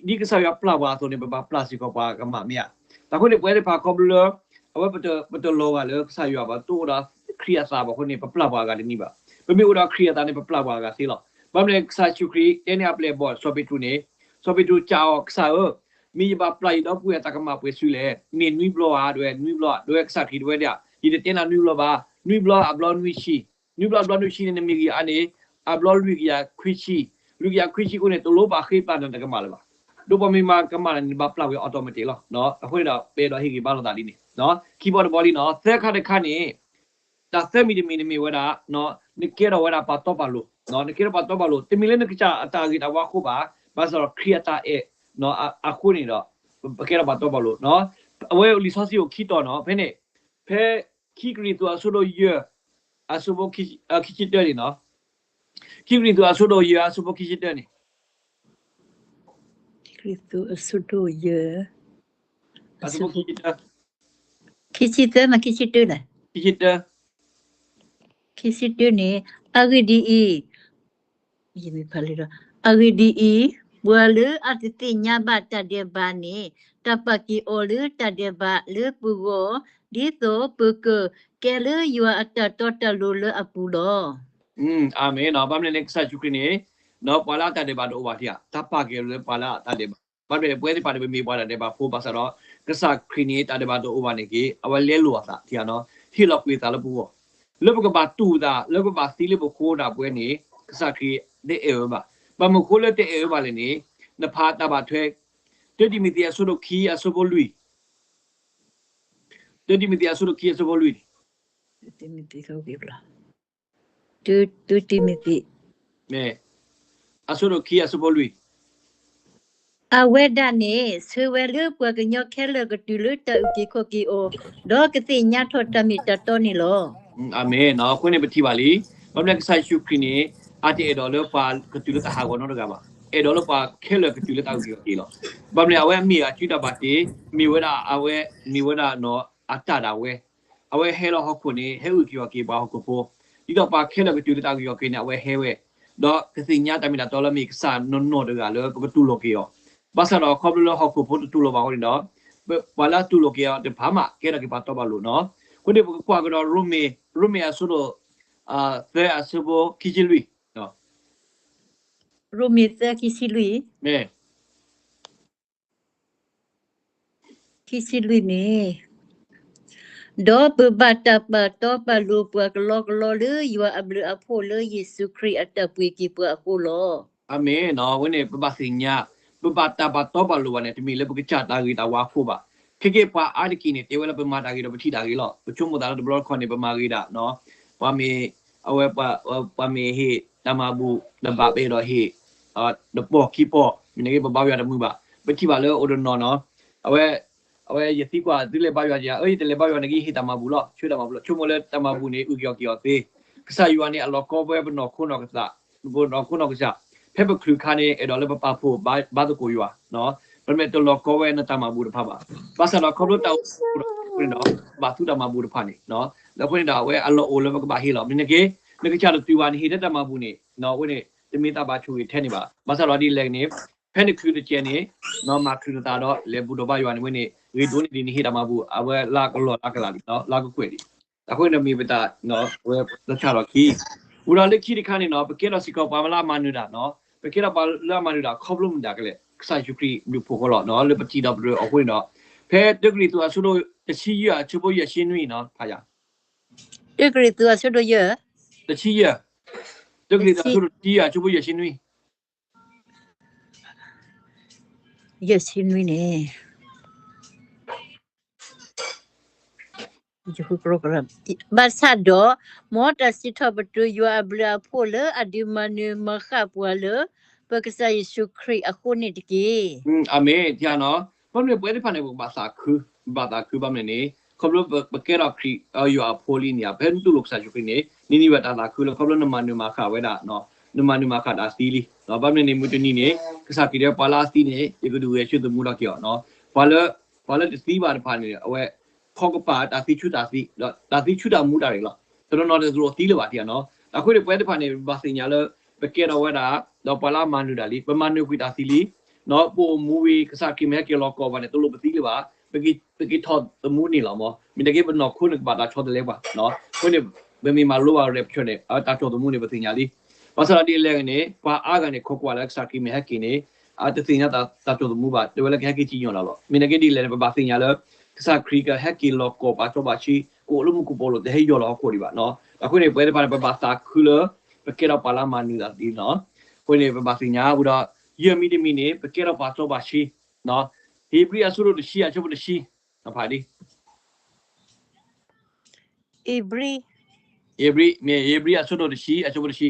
ဒ်ကစၢ်ယွၤပျၢ်ပှၤအသိးန့ၣ် ပဘၣ်ပျၢ်စ့ၢ်ကီးပှၤကမၣ်မ့ၢ်ဧါ. အဃိန့ၣ် ပဝဲသ့ၣ်တဖၣ်ခီဖျိလၢ အဝဲပတလီၤဂာ်လၢကစၢ်ယွၤဘၣ်, တအိၣ်ဒီးခရံာ်အသးဘၣ်အဃိန့ၣ် ပပျၢ်ပှၤအဂၤတမံၤဘၣ်. ပမ့ၢ်အိၣ်ဒီးခရံာ်အသးန့ၣ် ပပျၢ်ပှၤအဂၤသ့လီၤ. ဘၣ်မနုၤလဲၣ် ကစၢ်ယ့ၣ်ၡူးခရံာ်တဲန့ၢ်အပျဲၢ်အဘီၣ် စီၤပ့းတရူးန့ၣ်, စီၤပ့းတရူးစံးအီၤ ကစၢ်ဧၢ, မ့ၢ်ယဘၣ်ပျၢ်ယဒီပုၢ်ဝဲၢ်အတၢ်ကမၣ်ပှဲၤစုလဲၣ်, မ့ၢ်နွံဘျီဧါ, ဒဝဲနွံဘျီ, ဒဝဲကစၢ်ခရံာ်တဲဝဲဒၣ်, ယတတဲနၤနွံဘျီဘၣ်, နွံဘျီအဘျီနွံဆံ, နွံဘျီအဘျီနွံဆံန့ၣ် နမ့ၢ်ဂံၢ်အါန့ၣ် အဘျီလွံၢ်ကယၤခွံဆံ, လွံၢ်ကယၤခွံဆံအဃိန့ၣ် တလိၣ်ဘၣ်ဃ့ပျၢ်နတၢ်ကမၣ်လၢၤဘၣ်. ဒီးပှၤမ့ၢ်မၤကမၣ်နၤန့ၣ် နဘၣ်ပျၢ်ဝဲ automatic လီၤ. အဃိန့ၣ်ဒီး ပအဲၣ်ဒိးဟ့ၣ်ဂံၢ်ဘါလိာ်သးဒ်န့ၣ်, ခံဘီတဘီလံနီၤ. သၢခါတခါန့ၣ် တၢ်သၢမံၤတမံၤန့ၣ်မ့ၢ်ဝဲဒၣ် နကဲထီၣ်ဝဲဒၣ်ပှၤတီပှၤလိၤ, နကဲထီၣ်ပှၤတီပှၤလိၤ, တမ့ၢ်လၢနကစၢ်အတၢ်ဂ့ၤတၢ်ဝါအဃိဘၣ်, ဘၣ်ဆၣ်ဒီးခရံာ်အတၢ်အဲၣ်အဃိန့ၣ်ဒီး ပကဲထီၣ်ပှၤတီပှၤလိၤနီၤ. အဝဲလံာ်စီဆှံအိၣ်ခံတီၤနီၤ, ဖဲန့ၣ် ဖဲခံကရံၣ်သူးအဆၢဒိၣ်ယဲၢ် အဆၢဖိခံဆံတၢန့ၣ်နီၤ. ခံကရံၣ်သူးအဆၢဒိၣ်ယဲၢ် အဆၢဖိခံဆံတၢန့ၣ် ခံကရံၣ်သူးအဆၢဒိၣ်ယဲၢ် အဆၢဖိခံဆံတၢ, ခံဆံတၢမ့ၢ်ခံဆံတၢလဲၣ်, ခံဆံတၢ, ခံဆံတၢန့ၣ် အဂ့ၢ်ဒ်အံၤ, ယမ့ၢ်ဖးလံဒီး, အဂ့ၢ်ဒ်အံၤ, ပှၤလၢအတသ့ၣ်ညါဘၣ်တၢ်ဒဲးဘးန့ၣ် တၢ်ပာ်က့ၤအီၤလၢတၢ်ဒဲးဘးလၢပဂီၢ်, ဒ်သိးပကကဲလၢယွၤအတၢ်တီတၢ်လိၤလၢအပူၤလီၤ. အၤမ့ၣ်နီၤ. ဘၣ်မနုၤလဲၣ်န့ၣ် ကစၢ်ယ့ၣ်ၡူးခရံာ်န့ၣ် ပှၤလၢအတၢ်ဒဲးဘးတအိၣ်ဘၣ်ထံဧါ, တၢ်ပာ်ကဲလၢပှၤလၢအတၢ်ဒဲးဘး, ဘၣ်မနုၤလဲၣ် ပဝဲသ့ၣ်တဖၣ်န့ၣ် ပမ့ၢ်ပှၤတၢ်ဒဲးဘးဖိ ဘၣ်ဆၣ်ဒီး ကစၢ်ခရံာ်န့ၣ် တၢ်ဒဲးဘးတအိၣ်ဘၣ်န့ၣ်က့ၤ အဝဲလဲလိာ်အသးထံဧါနီၤ, ဟ့ၣ်လီၤကွံာ်အသးလၢပဂီၢ်, လၢပကဘၣ်တူၢ်သး လၢပဘၣ်သံလၢပဃိဒၣ်ပဝဲန့ၣ် ကစၢ်ခရံာ်တအဲၣ်ဝဲဘၣ်. ဘၣ်မနုၤဃိလၢတအဲၣ်ဝဲဘၣ်လဲၣ်န့ၣ် နဖးတၢ်ဘၣ်ထွဲ တၢတံၤမသ့းအဆၢဒိၣ်ခံအဆၢဖိလွံၢ်, တၢတံၤမသ့းအဆၢဒိၣ်ခံအဆၢဖိလွံၢ်န့ၣ်, တၢတံၤမသ့း မ့ၢ် အဆၢဒိၣ်ခံအဆၢဖိလွံၢ်, အဝဲဒၣ်န့ၣ် ဆၢဝဲလၢပှၤကညီခဲလၢာ်ကတုၤလၢတၢ်အုၣ်က့ၤခီၣ်က့ၤအီၤ, ဒီးကသ့ၣ်ညါထီၣ်တၢ်မ့ၢ်တၢ်တီန့ၣ်လီၤ. အၤမ့ၣ်နီၤ. အဃိန့ၣ်ပထံၣ်ဘၣ်လံ, ဘၣ်မနုၤကစၢ်ယ့ၣ်ၡူးခရံာ်န့ၣ် အတအဲၣ်ဒိးလၢပှၤကတုၤလၢတၢ်ဟးဂီၤနီတဂၤဘၣ်, အဲၣ်ဒိးလၢပှၤခဲလၢာ်ကတုၤလၢတၢ်အုၣ်က့ၤခီၣ်က့ၤလီၤ. ဘၣ်မနုၤအဝဲမ့ၢ်အစုတၢ်ဘၣ်တ့, မ့ၢ်ဝဲဒၣ်အဝဲ မ့ၢ်ဝဲဒၣ်နီၤ အတၢ်ဒၣ်ဝဲ အဝဲဟဲလီၤဟီၣ်ခိၣ်န့ၣ် ဟဲအုၣ်က့ၤခီၣ်က့ၤပှၤဟီၣ်ခိၣ်ဖိ, ဒ်သိးပှၤခဲလၢာ်ကတုၤလၢတၢ်အုၣ်က့ၤခီၣ်က့ၤန့ၣ် အဝဲဟဲဝဲ, ဒီးကသ့ၣ်ညါတၢ်မ့ၢ်တၢ်တီလၢမ့ၢ်ကစၢ်နီၢ်နီၢ်တဂၤလၢပကတူၢ်လိာ်က့ၤအီၤ, ဘၣ်ဆၣ်ဒီးခီဖျိလၢဟီၣ်ခိၣ်ဖိတတူၢ်လိာ်ဘၣ်အဃိန့ၣ်ဒီး ပှၤလၢအတူၢ်လိာ်က့ၤအီၤတဖၣ်မး ကဲထီၣ်က့ၤပှၤတီပှၤလိၤနီၤ. အဃိန့ၣ် ပကကွၢ်ကဒီး ရိမ့ၤ ရိမ့ၤအဆၢဒိၣ် သၢအဆၢဖိခံဆံလွံၢ်, ရိမ့ၤသၢခံဆံလွံၢ်, မ့ၢ် ခံဆံလွံၢ်န့ၣ်, ဒီးပဘၣ်တၢ်ပာ်တီပာ်လိၤပှၤကလီကလီလၢယွၤအဘျုးအဖှိၣ်လၢယ့ၣ်ၡူးခရံာ်အတၢ်ပှ့ၤက့ၤပှၤအဃိလီၤ. အၤမ့ၣ်နီၤ. အဝဲန့ၣ် ပဘၣ်သ့ၣ်ညါ, ပဘၣ်တၢ်ပာ်တီပာ်လိၤဘၣ်န့ၣ် တမ့ၢ်လၢပကစၢ်တၢ်ဂ့ၤတၢ်ဝါအဃိဘၣ်. ခဲက့ၤပှၤအါတက့ၢ်န့ၣ် တဲဝဲလၢပမၤတၢ်ဂ့ၤဒီးပထံၣ်တၢ်ဂ့ၤလီၤ. ပဆိကမိၣ်သးလၢတဘျီတခီၣ်န့ၣ် ပမၤဂ့ၤဒၣ်, ပှၤမ့ၢ်, အဝဲ, ပှၤမ့ၢ်ဟ့ၣ်တၢ်မၤဘူၣ် နဘၣ်ပဲဒီးဟ့ၣ် တပီၢ်ခံပီၢ်, မ့ၢ်နက့ ပဘါယွၤတမုာ်ဘၣ်. ပထံၣ်ဘၣ်လၢအိၣ်တနီၤနီၤ, အဝဲ, အဝဲယသံကွၢ်သုလဲၤဘါယွၤယၤ, အၢ ယတလဲၤဘါယွၤန့ၣ်က့ ယဟ့ၣ်တၢ်မၤဘူၣ်လီၤ, ဆှၢတၢ်မၤဘူၣ်လီၤ. ဆိကမိၣ်လၢတၢ်မၤဘူၣ်န့ၣ် အုၣ်က့ၤအီၣ်က့ၤအီၤသ့, ကစၢ်ယွၤန့ၣ် အလီၢ်ကီဝဲပနီၢ်ခိနီၢ်ကစၢ်, ပနီၢ်ခိနီၢ်ကစၢ်, ဖဲပချုးခါန့ၣ် အဲၣ်ဒိးလၢပပာ်ဖှိၣ်ဘါသကိးယွၤ, ပမ့ၢ်တလီၢ်ကီဝဲနတၢ်မၤဘူၣ်တဖၣ်ဘၣ်. ဘၣ်ဆၣ်ဒီးခီဖျိတၢ်အိၣ်ဖှိၣ်ဒီး ပဘၣ်သူတၢ်မၤဘူၣ်တဖၣ်န့ၣ်, ဒီးအဃိန့ၣ်ဒီး အဝဲအလီၢ်အိၣ်လၢပကဘၣ်ဟ့ၣ်လီၤ. မ့ၢ်နက့, နကစၢ်တတုၤဘၣ် နဟ့ၣ်ထဲတၢ်မၤဘူၣ်န့ၣ်, အဝဲန့ၣ် တမ့ၢ်တၢ်ဘၣ်ဆိၣ်ဂ့ၤထဲန့ၣ်ဘၣ်. ဘၣ်ဆၣ်ဒီးဒ်လဲၣ်န့ၣ်, ဖဲနချုးတစဲးန့ၣ်, မၤချုးနသးဒီး လဲၤဘူၣ်ထီၣ်ဘါယွၤန့ၣ်ဝဲန့ၣ် ဂ့ၤဒိၣ်န့ၢ်ဒံးနဟ့ၣ်တၢ်မၤဘူၣ် အဝဲလၢကလီၢ်လၢကလးလံ, လၢကကွဲၢ်လံ. အဃိန့ၣ်မ့ၢ်ပတၢ်, ဝဲလၢဆၣ်ထီၣ်ခံ, ဝံၤဒီးလၢခံတခါန့ၣ်နီၤ, ပကဲထီၣ်စ့ၢ်ကီးပှၤလၢအမၤနၢၤတၢ်နီၤ, ပကဲထီၣ်ပှၤလၢအမၤနၢၤတၢ်ခီဖျိမုၢ်ဒၣ်ကလဲာ်, ကစၢ်ယ့ၣ်ၡူးခရံာ်ဘျုးဖှိၣ်ဃီလီၤ, လၢပထံၣ်ဒီးပတြၢၤအဃိန့ၣ်ဒီး, ဖဲတၢကရံၣ်သူးအဆၢဒိၣ်တဆံယဲၢ်အဆၢဖိယဲၢ်ဆံနွံနီၤ, ဖးယၤ, တၢကရံၣ်သူးအဆၢဒိၣ်ယဲၢ်, တဆံယဲၢ်, တၢကရံၣ်သူးအဆၢဒိၣ်တဆံယဲၢ်အဆၢဖိယဲၢ်ဆံနွံ ယဲၢ်ဆံနွံန့ၣ်, ဘၣ်ဆၣ်ဒီး, မ်တၢ်စံးထီၣ်ပတြၢၤယွၤအဘျုးအဖှိၣ်လၢအဒုးမၤနၢၤမၤဃၣ်ပှၤလၢ ပကစၢ်ယ့ၣ်ၡူးခရံာ်အဃိန့ၣ်တက့ၢ်. အၤမ့ၣ်, ထံဧါနီၤ, ဘၣ်မနုၤပဝဲသ့ၣ်တဖၣ်န့ၣ် ပကဘၣ်သးခု, ပဘၣ်သးခုဘၣ်မနုၤန့ၣ်, ခီဖျိပကဲထီၣ်ခရံာ်ယွၤအဖိလံန့ၣ်ဧါ, ဖဲနတူၢ်လိာ်ကစၢ်ယ့ၣ်ၡူးခရံာ်န့ၣ် နန့ၢ်ဘၣ်တၢ်သးခုလၢခီဖျိနမၤနၢၤမၤဃၣ်ဝဲဒၣ်, နမၤနၢၤမၤဃၣ်တၢ်သံလံ. ဘၣ်မနုၤန့ၣ် မုၢ်တနံၤန့ၣ် ကစၢ်ခရံာ်တဲပှၤလၢအသံန့ၣ် ယကဒုးဂဲၤဆၢသမူထီၣ်က့ၤအီၤ, ပှၤလၢ, ပှၤလၢတသံဘၣ်တဖၣ်န့ၣ် အဝဲ ခီကပၤတၢ်သံဆူၣ်တၢ်သံ, ဒီးတၢ်သံဆူၣ်တၢ်မူတၢ်ရ့ၣ်လီၤ. တနီၤနီၤတလိၣ်သံလၢၤဘၣ်ထံဧါနီၤ. အဃိန့ၣ် ပဝဲသ့ၣ်တဖၣ်န့ၣ် ပဘၣ်သ့ၣ်ညါလၢ ပကဲထီၣ်ဝဲဒၣ် ဒီးပှၤလၢအမၤနၢၤတၢ်လံ, ပမၤနၢၤကွံာ်တၢ်သံလံ, ပအိၣ်မူဝံၤ ကစၢ်ခရံာ်မ့ၢ်ဟဲက့ၤလီၤကီၢ်ဘၣ်န့ၣ် တလိၣ်ပသံလၢၤဘၣ်, ပက့ၤထီၣ်သမူန့ၣ်လီၤမး. မ့ၢ်တက့ၢ် ပနီၢ်ခိန့ၣ်ကဘၣ်တၢ်ဆီတလဲပှၤ, အဃိန့ၣ် ပမ့ၢ်မၤလိဘၣ် rapture န့ၣ် တၢ်ဆီၣ်သမူန့ၣ် ပသ့ၣ်ညါလံ. ဘၣ်ဆၣ်ဒီးဒ်လဲၣ်ဂ့ၤန့ၣ် ပှၤအါဂၤန့ၣ် ခိးကွၢ်လၢကစၢ်ခရံာ်မ့ၢ်ဟဲက့ၤန့ၣ် တသ့ၣ်ညါတၢ်ဆီၣ်သမူဘၣ်, တဲဝဲလၢကဟဲက့ၤစံၣ်ညီၣ်လီၤလီၤ. မ့ၢ်နက့ၢ်ဒ်လဲၣ်န့ၣ် ပဘၣ်သ့ၣ်ညါလၢ ကစၢ်ခရံာ်ကဟဲက့ၤလီၤကီၢ်ပာ်စီပာ်ဆှံ, ကအိၣ်လၢမူခိၣ်ဘီလိာ် တဟဲယီၢ်လီၤဟီၣ်ခိၣ်ဒံးဘၣ်နီၤ. အဃိန့ၣ် ပဝဲသ့ၣ်တဖၣ်န့ၣ် ပဘၣ်သးခုလၢ ပကဲထီၣ်ပှၤလၢအမၤနၢၤတၢ်သံလီၤ. အဃိန့ၣ် ပဘၣ်သ့ၣ်ညါဝံၤဒီး ယဲၢ်မံၤတမံၤန့ၣ် ပကဲထီၣ်ပှၤစီပာ်ဆှံ, ဧ့ၤဘြံၤအဆၢဒိၣ်တဆံ အဆၢဖိတဆံ, ဖးဒ် ဧ့ၤဘြံၤ, ဧ့ၤဘြံၤ, မ့ၢ်ဧ့ၤဘြံၤအဆၢဒိၣ်တဆံ အဆၢဖိတဆံ,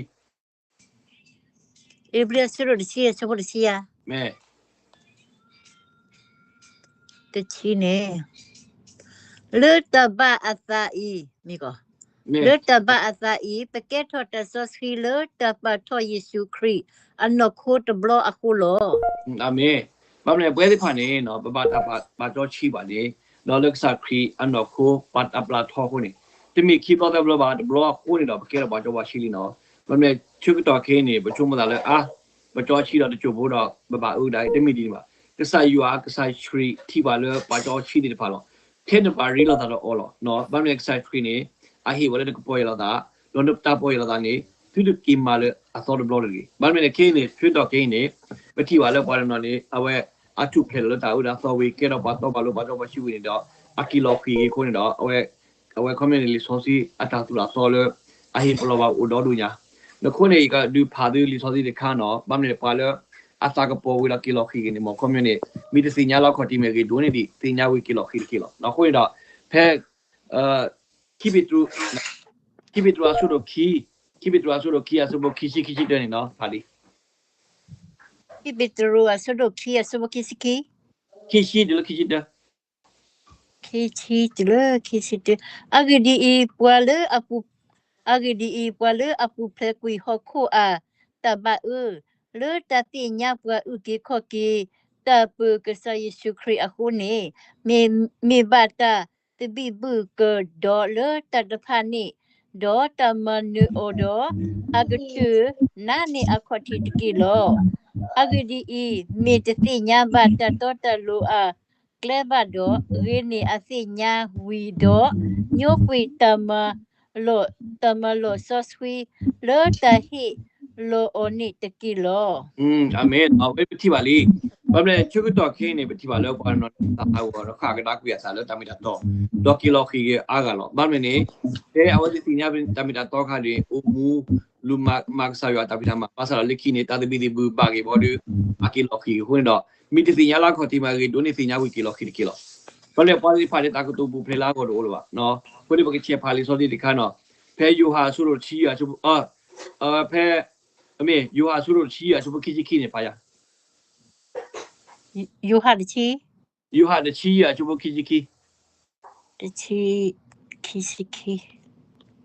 ဧ့ၤဘြံၤအဆၢဒိၣ်တဆံ အဆၢဖိတဆံဧါ. မ့ၢ် တဆံန့ၣ်, လၢတၢ်ဘၣ်အသးအံၤ, မ့ၢ်ကီး, လၢတၢ်ဘၣ်အသးအံၤ ပကဲထီၣ်တၢ်စီဆှံလၢတၢ်ပာ်ထီၣ်ယ့ၣ်ၡူးခရံာ်အနီၢ်ခိတဘျီအဃိလီၤ. အၤမ့ၣ်. ဘၣ်မနုၤလဲၣ် ပဝဲသ့ၣ်တဖၣ်န့ၣ် ပဘၣ်တၢ်ပာ်စီဆှံဘၣ်န့ၣ် ဒီးလၢကစၢ်ခရံာ်အနီၢ်ခိ ပာ်တၢ်ပာ်ထီၣ်အဃိန့ၣ်, တမ့ၢ်ခံဘျီသၢဘျီဘၣ်, တဘျီအဃိန့ၣ်ဒီး ပကဲထီၣ်ပှၤစီပှၤဆှံလံနီၤ. ဘၣ်မနုၤလဲၣ် ဆၢကတီၢ်ခဲအံၤန့ၣ် ပဆိကမိၣ်သးလၢအါ ပစီဆှံဒီးတစိၢ်ဖိဒီး ပဘၣ်အုၣ်ဒၣ်အံၤ တမ့ၢ်ဒ်န့ၣ်ဘၣ်. ကစၢ်ယွၤ ကစၢ်ခရံာ်ထံၣ်ပှၤလၢပှၤစီဆှံသ့ၣ်တဖၣ်လီၤ. ထဲနဘၣ်ရ့လိာ်သးဒီးအီၤလီၤ. ဘၣ်မနုၤလဲၣ် ကစၢ်ခရံာ်န့ၣ် အဟ့ၣ်ဝဲလၢနကပီၢ်ယၢ်လီၤသး, ဒီးနတၢ်ပီၢ်ယၢ်လီၤသးန့ၣ် သုတက့ၤမၤလၢအသီတဘျီတဂ့ၤ. ဘၣ်မနုၤလဲၣ် ခဲအံၤန့ၣ် ဆၢကတီၢ်ခဲအံၤန့ၣ် ပထံၣ်ဘၣ်လၢပှၤတနီၤန့ၣ် အဝဲအထူၣ်ဖျဲးလီၤလၢတၢ်အၢတၢ်သီဝံၤ ကဲထီၣ်ပှၤတီပှၤလိၤ ပှၤစီပှၤဆှံဝံၤန့ၣ်ဒီး အက့ၤလီၤဃံၤက့ၤအဃိန့ၣ်ဒီး အဝဲ အဝဲခီပညီန့ၣ် လံာ်စီဆှံအတၢ်သိၣ်တၢ်သီလၢ အဟ့ၣ်ပလီၢ်ဘၣ်အိၣ်ဒီဒိၣ်ညါ. နဃိန့ၣ် ယကဒုးဖးသုလံာ်စီဆှံတခါနီၤ, ဘၣ်မနုၤလဲၣ် ပှၤလၢအသးကပီၤဝံၤဒီးက့ၤလီၤဃံၤက့ၤန့ၣ် မ်ခီပညီန့ၣ် မ့ၢ်တသ့ၣ်ညါလၢအခီၣ်ထံးမ့ၢ်ဂ့ၤ ဒိၣ်န့ၢ်ဒံး သ့ၣ်ညါဝံၤက့ၤလီၤဃံၤတက့ၢ်လီၤ. အဃိန့ၣ်ဒီး ဖဲ ခံပ့းတရူး ခံပ့းတရူးအဆၢဒိၣ်ခံ, ခံပ့းတရူးအဆၢဒိၣ်ခံ အဆၢဖိခံဆံ ခံဆံတၢန့ၣ်နီၤ, ဖးလံ. ခံပ့းတရူးအဆၢဒိၣ်ခံ အဆၢဖိခံဆံခံ, ခံဆံတုၤလၢခံဆံတၢ ခံဆံတုၤလၢခံဆံတၢ, အဂ့ၢ်ဒ်အံၤ, ပှၤလၢအပူၤ, အဂ့ၢ်ဒ်အံၤ, ပှၤလၢအပူၤဖျဲးကွံာ်ဟီၣ်ခိၣ်အတၢ်ဘၣ်အၢ, လၢတၢ်သ့ၣ်ညါပှၤအုၣ်က့ၤခီၣ်က့ၤ တၢ်ပၢၢ်ကစၢ်ယ့ၣ်ၡူးခရံာ်အဃိန့ၣ်, မ့ၢ်, မ့ၢ်ဘၣ်တၢ်သဘံၣ်ဘုၣ်ကဒီးလၢတၢ်တဖၣ်န့ၣ်, ဒီးတၢ်မၤနၢၤအီၤဒီး အကတၢၢ်နးန့ၢ်အခီၣ်ထံးတက့ၢ်လီၤ. အဂ့ၢ်ဒ်အံၤ, မ့ၢ်တသ့ၣ်ညါဘၣ်တၢ်တီတၢ်လိၤအကျဲဘၣ်ဒီး, ဂ့ၤန့ၢ်အသ့ၣ်ညါဝံၤဒီး, ညိကွံာ်တၢ်မၤလီၤ, တၢ်မၤလီၤစီဆှံလၢတၢ်ဟ့ၣ်လီၤအီၤန့ၣ်တက့ၢ်လီၤ. အၤမ့ၣ်, အဝဲပထံၣ်ဘၣ်လံ. ဘၣ်မနုၤလဲၣ် ဆၢကတီၢ်ခဲအံၤန့ၣ် ပထံၣ်ဘၣ်လၢပှၤတနီၤန့ၣ် သးဟးဂီၤဒီး ဃၣ်ကဒါကွံာ်အသးလၢတၢ်မ့ၢ်တၢ်တီ, ဒီးက့ၤလီၤဃံၤက့ၤအါဂၤလီၤ. ဘၣ်မနုၤန့ၣ် ဖဲအဝဲသ့ၣ်သ့ၣ်ညါတၢ်မ့ၢ်တၢ်တီအခါန့ၣ် အိၣ်မူ လူၤမၤကစၢ်ယွၤအတၢ်ဖံးတၢ်မၤ, ဘၣ်ဆၣ်ဒီးလၢခံန့ၣ် တၢ်သဘံၣ်သဘုၣ်ဘၣ်က့ၤဘီဒီး အက့ၤလီၤဃံၤက့ၤအဃိန့ၣ်ဒီး, မ့ၢ်တသ့ၣ်ညါလၢအခီၣ်ထံးမ့ၢ်ဂ့ၤ ဒိၣ်န့ၢ်သ့ၣ်ညါဝံၤက့ၤလီၤဃံၤတက့ၢ်လီၤ. ဘၣ်မနုၤလဲၣ်ပှၤသ့ၣ်တဖၣ်န့ၣ် တၢ်ကတိၤပူၤဖျဲးလၢအဂီၢ်တအိၣ်လၢၤဘၣ်. အဃိန့ၣ် ပကဆဲးဖးလံာ်စီဆှံတခါနီၤ, ဖဲယိၤဟၣ်အဆၢဒိၣ်တဆံယဲၢ်အဆၢဖိ, ဖဲ, မ့ၢ်ယိၤဟၣ်အဆၢဒိၣ်တဆံယဲၢ်အဆၢဖိခံဆံခံန့ၣ် ဖးယၤ ယိၤဟၣ်တဆံ, ယိၤဟၣ်တဆံယဲၢ်အဆၢဖိခံဆံခံ, တဆံ, ခံဆံခံ,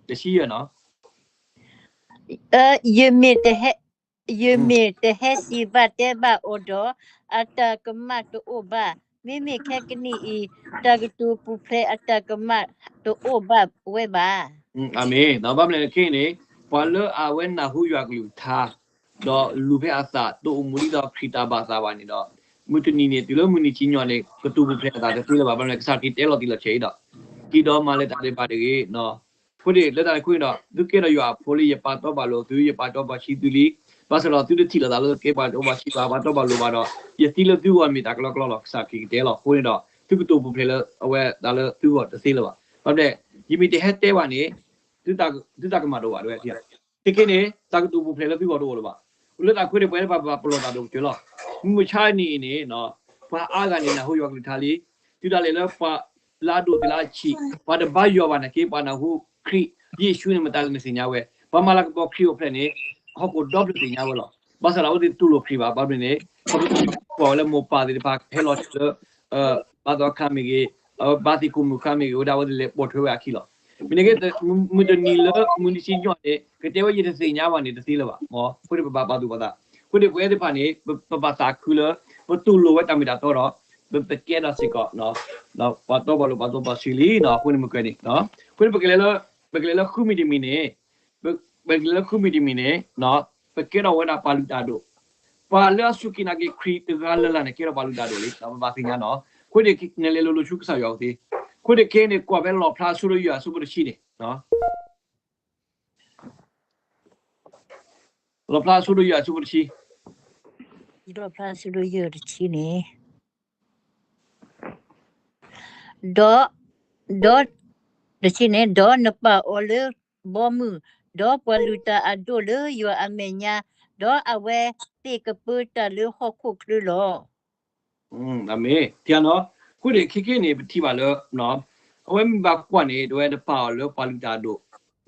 တဆံယဲၢ်နီၤ, ယမ့ၢ်တဟဲ, ယမ့ၢ်တဟဲစံးဘၣ်တဲဘၣ်အီၤဒီး, အတၢ်ကမၣ်တအိၣ်ဘၣ်. မ့မ့ၢ်ခဲကနံၣ်အံၤ, တၢ်ကတိၤပူၤဖျဲးအတၢ်ကမၣ်တအိၣ်ဘၣ်ဝဲဘၣ်. အၤမ့ၣ်, ဘၣ်မနုၤလဲၣ်ခဲအံၤန့ၣ်, ပှၤလၢအဝဲနၢ်ဟူယွၤကလုၢ်ကထါ ဒီးလူၤဖဲအသးတအိၣ်မူဒ်သိးခရံာ်တၢ်ဘၣ်သးဘၣ်န့ၣ်ဒီး, မုၢ်တနံၤန့ၣ် တုၤလၢမုၢ်နံၤဆံညါန့ၣ် ကတိၤပူၤဖျဲးအသးတသ့လၢၤဘၣ်. ဘၣ်မနုၤလဲၣ် ကစၢ်ခရံာ်တဲလီၤတံၢ်လီၤဆဲးအံၤဒီး, က့ၤဒီးမၤလၢတၢ်ဒဲးဘးတဂ့ၤ. အဃိန့ၣ် လၢတၢ်န့ၣ်အဃိန့ၣ်ဒီး သုကဲဒီးယွၤအဖိလံ, ယပာ်တီပာ်လိၤသု, ယပာ်တီပာ်ဆှံသုလံ. ဘၣ်ဆၣ်ဒီးသုတထံၣ်လိာ်သးလၢကဲပှၤတီပှၤဆှံဘၣ်, ပာ်တီပာ်လိၤဘၣ်ဒီး, ယသံလၢသုဂီၢ်မ့ၢ်တၢ်ကလီကလီလီၤ. ကစၢ်ခရံာ်ကတဲလီၤ. အဃိန့ၣ်ဒီး သုကတိၤပူၤဖျဲးလၢအဝဲဒၣ်လၢသုဂီၢ်တသ့လၢၤဘၣ်. ဘၣ်မနုၤလဲၣ်, ယမ့ၢ်တဟဲတဲဘၣ်န့ၣ် သုတၢ်ကမၣ်တအိၣ်ဘၣ်. ခဲကနံၣ်န့ၣ် တၢ်ကတိၤပူၤဖျဲးလၢသုဂီၢ်တအိၣ်လၢၤဘၣ်. လၢတၢ်အဃိန့ၣ် ပဝဲသ့ၣ်တဖၣ်ပဘၣ်ပလီၢ်တၢ်ဒိၣ်ကတၢၢ်လီၤ. မုၢ်မဆါတနံၤအံၤန့ၣ် ပှၤအါဂၤန့ၣ် နၢ်ဟူယွၤကလုၢ်ကထါလံ. တုၤဒၣ်လဲာ်လၢပှၤလၢအဒိၣ်တုၤလၢအဆံး, ပှၤတဘါယွၤဘၣ်နာ်က့ ပှၤနၢ်ဟူခရံာ်ယ့ၣ်ၡူးန့ၣ် မတၤလဲၣ်နသ့ၣ်ညါဝဲ. ပှၤမၤလၤကပီၤခရံာ်အိၣ်ဖျဲၣ်န့ၣ် ဟီၣ်ခိၣ်ဒီဖျၢၣ်သ့ၣ်ညါဝဲလီၤ. ဘၣ်ဆၣ်ဒီးအဝဲသ့ၣ်တူၢ်လိာ်ခရံာ်ဘၣ်. ဘၣ်မနုၤလဲၣ်န့ၣ် ခီဖျိလၢပှၤလၢမိၢ်ပၢ်သ့ၣ်တဖၣ် ဟဲလီၤဆူလၢ ဘါသီခါမ့ၢ်ဂ့ၤ, ဘါသံးကိၣ်မုၣ်ခါမ့ၢ်ဂ့ၤ, ဝဲဒၣ်အဝဲသ့ၣ်လဲၤပိာ်ထွဲဝဲအခံလီၤ. မ့ၢ်န့ၣ်က့ မုၢ်တနံၤလၢမုၢ်နံၤဆံညါန့ၣ် ကတဲဝဲယတသ့ၣ်ညါဘၣ်န့ၣ် တသ့လၢၤဘၣ်. အဃိန့ၣ် ပဘၣ်ပာ်သူၣ်ပာ်သး. အဃိန့ၣ် ပဝဲသ့ၣ်တဖၣ်န့ၣ် ပဘၣ်သးခုလၢ ပတူၢ်လိာ်ဝဲတၢ်မ့ၢ်တၢ်တီဒီး ပကဲထီၣ်စ့ၢ်ကီး ပှၤတီပှၤလိၤ ပှၤစီပှၤဆှံလံ. အဃိန့ၣ် မ့ၢ်ကဲန့ၣ် ပကလဲၤလၢဃုမံၤတမံၤန့ၣ်, ပကလဲၤလၢဃုမံၤတမံၤန့ၣ် ပကဲထီၣ်ဝဲဒၣ်ပှၤလုၢ်တၢ်ဒိၣ်. ပှၤလၢအစူၢ်က့ၤနာ်က့ၤခရံာ်တဂၤလၢ်လၢ်န့ၣ် ကဲထီၣ်ပှၤလုၢ်တၢ်ဒိၣ်လံ. ပဘၣ်သ့ၣ်ညါနီၤ. အဃိန့ၣ် နလဲၤလိၤလိၤဆူကစၢ်ယွၤအအိၣ်သ့. အဃိန့ၣ်ခဲအံၤန့ၣ် ကွၢ်ဖဲလီၣ်ဖျါအဆၢဒိၣ်ယဲၢ်အဆၢဖိတဆံန့ၣ် လီၣ်ဖျါအဆၢဒိၣ်ယဲၢ်အဆၢဖိတဆံ, လီၣ်ဖျါအဆၢဒိၣ်ယဲၢ်တဆံန့ၣ်, ဒီး, ဒီး, တဆံန့ၣ်, ဒီးနပာ်အီၤလၢဘီမုၢ်, ဒီးပှၤလုၢ်တၢ်အဒိၣ်လၢယွၤအမဲာ်ညါ, ဒီးအဝဲသ့ၣ်ကပၢတၢ်လၢဟီၣ်ခိၣ်ချၢလီၤ. အၤမ့ၣ်. ထံၣ်နီၤ, အဃိန့ၣ် ခဲကနံၣ်န့ၣ် ပထံၣ်ဘၣ်လၢ အဝဲမ့ၢ်ဘၣ်ကွၢ်န့ၣ် တဝဲတပာ်အီၤလၢပှၤလုၢ်တၢ်အဒိၣ်,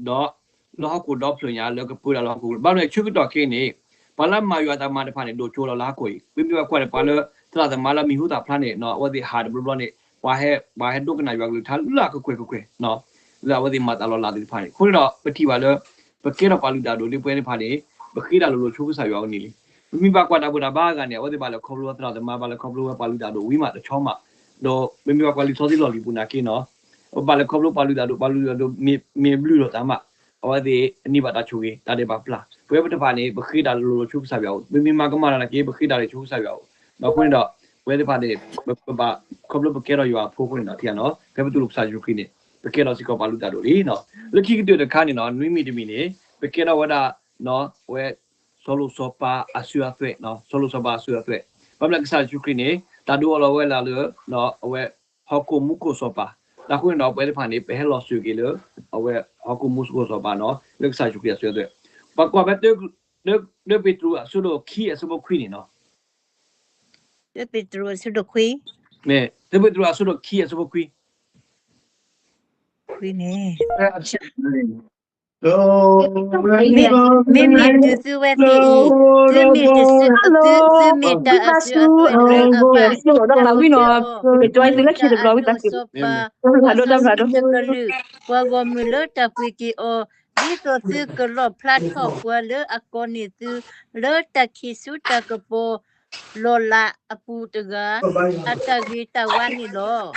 ဒီးလၢဟီၣ်ခိၣ်ဒီဖျၢၣ်ညါ လၢကပၢတၢ်လၢဟီၣ်ခိၣ်ချၢ, ဘၣ်မနုၤလဲၣ် ဆၢကတီၢ်ခဲအံၤန့ၣ် ပှၤလၢမၤယွၤတၢ်မၤတဖၣ်န့ၣ် ဒိၣ်ကၠိလီၤလၢဟီၣ်ခိၣ်အံၤ. ပမ့ၢ်ဘၣ်ကွၢ်န့ၣ် ပှၤလၢသရၣ်သမါလၢမံၤဟူသၣ်ဖျါန့ၣ် အဝဲသ့ၣ်ဟးတဘျီဘျီန့ၣ် ပှၤဟဲ ပှၤဟဲဒိကနၣ်ယွၤကလုၢ်ကထါလၢအကကွဲၢ်ကကွဲၢ် လၢအဝဲသ့ၣ်မၤတၢ်လီၤလးသ့ၣ်တဖၣ်န့ၣ်. အဃိန့ၣ်ဒီး ပထံၣ်ဘၣ်လၢ ပကဲထီၣ်ပှၤလုၢ်တၢ်ဒိၣ်လၢပဝဲသ့ၣ်တဖၣ်န့ၣ် ပဃ့တၢ်လိၤလိၤဆိကစၢ်ယွၤအအိၣ်န့ၣ်လံ. ပမ့ၢ်ဘၣ်ကွၢ်တၢ်ဘူၣ်တၢ်ဘါအဂၤန့ၣ် အဝဲသ့ၣ်ဘၣ်လဲၤခီဖျိဝဲသရၣ်သမါ ဘၣ်လဲၤခီဖျိဝဲပှၤလုၢ်တၢ်ဒိၣ်ဝံၤမးတဆီမး, ဒီးပမ့ၢ်ဘၣ်ကွၢ်လံာ်စီဆှံလီၢ်လံၤပူၤနာ်က့နီၤ ပဘၣ်လဲၤခီဖျိပှၤလုၢ်တၢ်ဒိၣ် ပှၤလုၢ်တၢ်ဒိၣ်မ့ၢ်ဘျုးလီၤတၢ်မး အဝဲသ့ၣ်အန့ၢ်ဘၣ်တၢ်ဆိၣ်ဂ့ၤ တၢ်ဒဲးဘးပျၢ်. ပဝဲပတဖၣ်န့ၣ် ပဃ့တၢ်လိၤလိၤဆိကစၢ်ယွၤအအိၣ်, ပမ့ၢ်မၤကမၣ်တၢ်နာ်က့ ပဃ့တၢ်လိၤဆိကစၢ်ယွၤအအိၣ်. ဒီးအဃိန့ၣ်ဒီး ပဝဲသ့ၣ်တဖၣ်န့ၣ် ပဘၣ်ခီဖျိပကဲထီၣ်ယွၤအဖိအဃိန့ၣ်ဒီး ထံၣ်ဧါနီၤ ဖဲပတူၢ်လိာ်ကစၢ်ယ့ၣ်ၡူးခရံာ်န့ၣ် ပကဲထီၣ်စ့ၢ်ကီးပှၤလုၢ်တၢ်ဒိၣ်လံနီၤ. လၢခံကတၢၢ်တခါန့ၣ်နီၤ နွံမံၤတမံၤန့ၣ် ပကဲထီၣ်ဝဲဒၣ် အဝဲ စီၤလိၤစီၤပၤအစုအသွဲၣ်, စီၤလိၤစီၤပၤအစုအသွဲၣ်. ဘၣ်မနုၤကစၢ်ယ့ၣ်ၡူးခရံာ်န့ၣ် တၢ်ဒုးအီၤလီၤဝဲဒၣ်လၢ အဝဲ ဟီၣ်ခိၣ်မူခိၣ်စီၤပၤ. အဃိန့ၣ်ဒီး ပဝဲသ့ၣ်တဖၣ်န့ၣ် ပဟဲလီၤစၢၤက့ၤလၢ အဝဲဟီၣ်ခိၣ်မူခိၣ်စီၤပၤနီၤ လၢကစၢ်ယ့ၣ်ၡူးခရံာ်အစုအသွဲၣ်. ပကွၢ်ဖဲ တၢပ့းတရူးအဆၢဒိၣ်ခံအဆၢဖိခွံန့ၣ်နီၤ. တၢပ့းတရူးအဆၢဒိၣ်ခွံ, တၢပ့းတရူးအဆၢဒိၣ်ခံအဆၢဖိခွံ ခွံန့ၣ် မ့မ့ၢ်တုၤသုဝဲသ့ၣ်အံၤ, သုမ့ၢ်တစု, သုမ့ၢ်တၢ်အစုအသွဲၣ်လၢအပၢ် မ့ၢ်တၢ်အဒိၣ်စီၤပၤ, ပှၤဂီၢ်မုၢ်လၢတၢ်ပှ့ၤက့ၤအီၤ, ဒ်သိးသုကလီၣ်ဖျါထီၣ်ပှၤလၢအကိးန့ၢ်သု, လၢတၢ်ခံးဆူတၢ်ကပီၤလီၤလးအပူၤတဂၤ, အတၢ်ဂ့ၤတၢ်ဝါန့ၣ်လီၤ.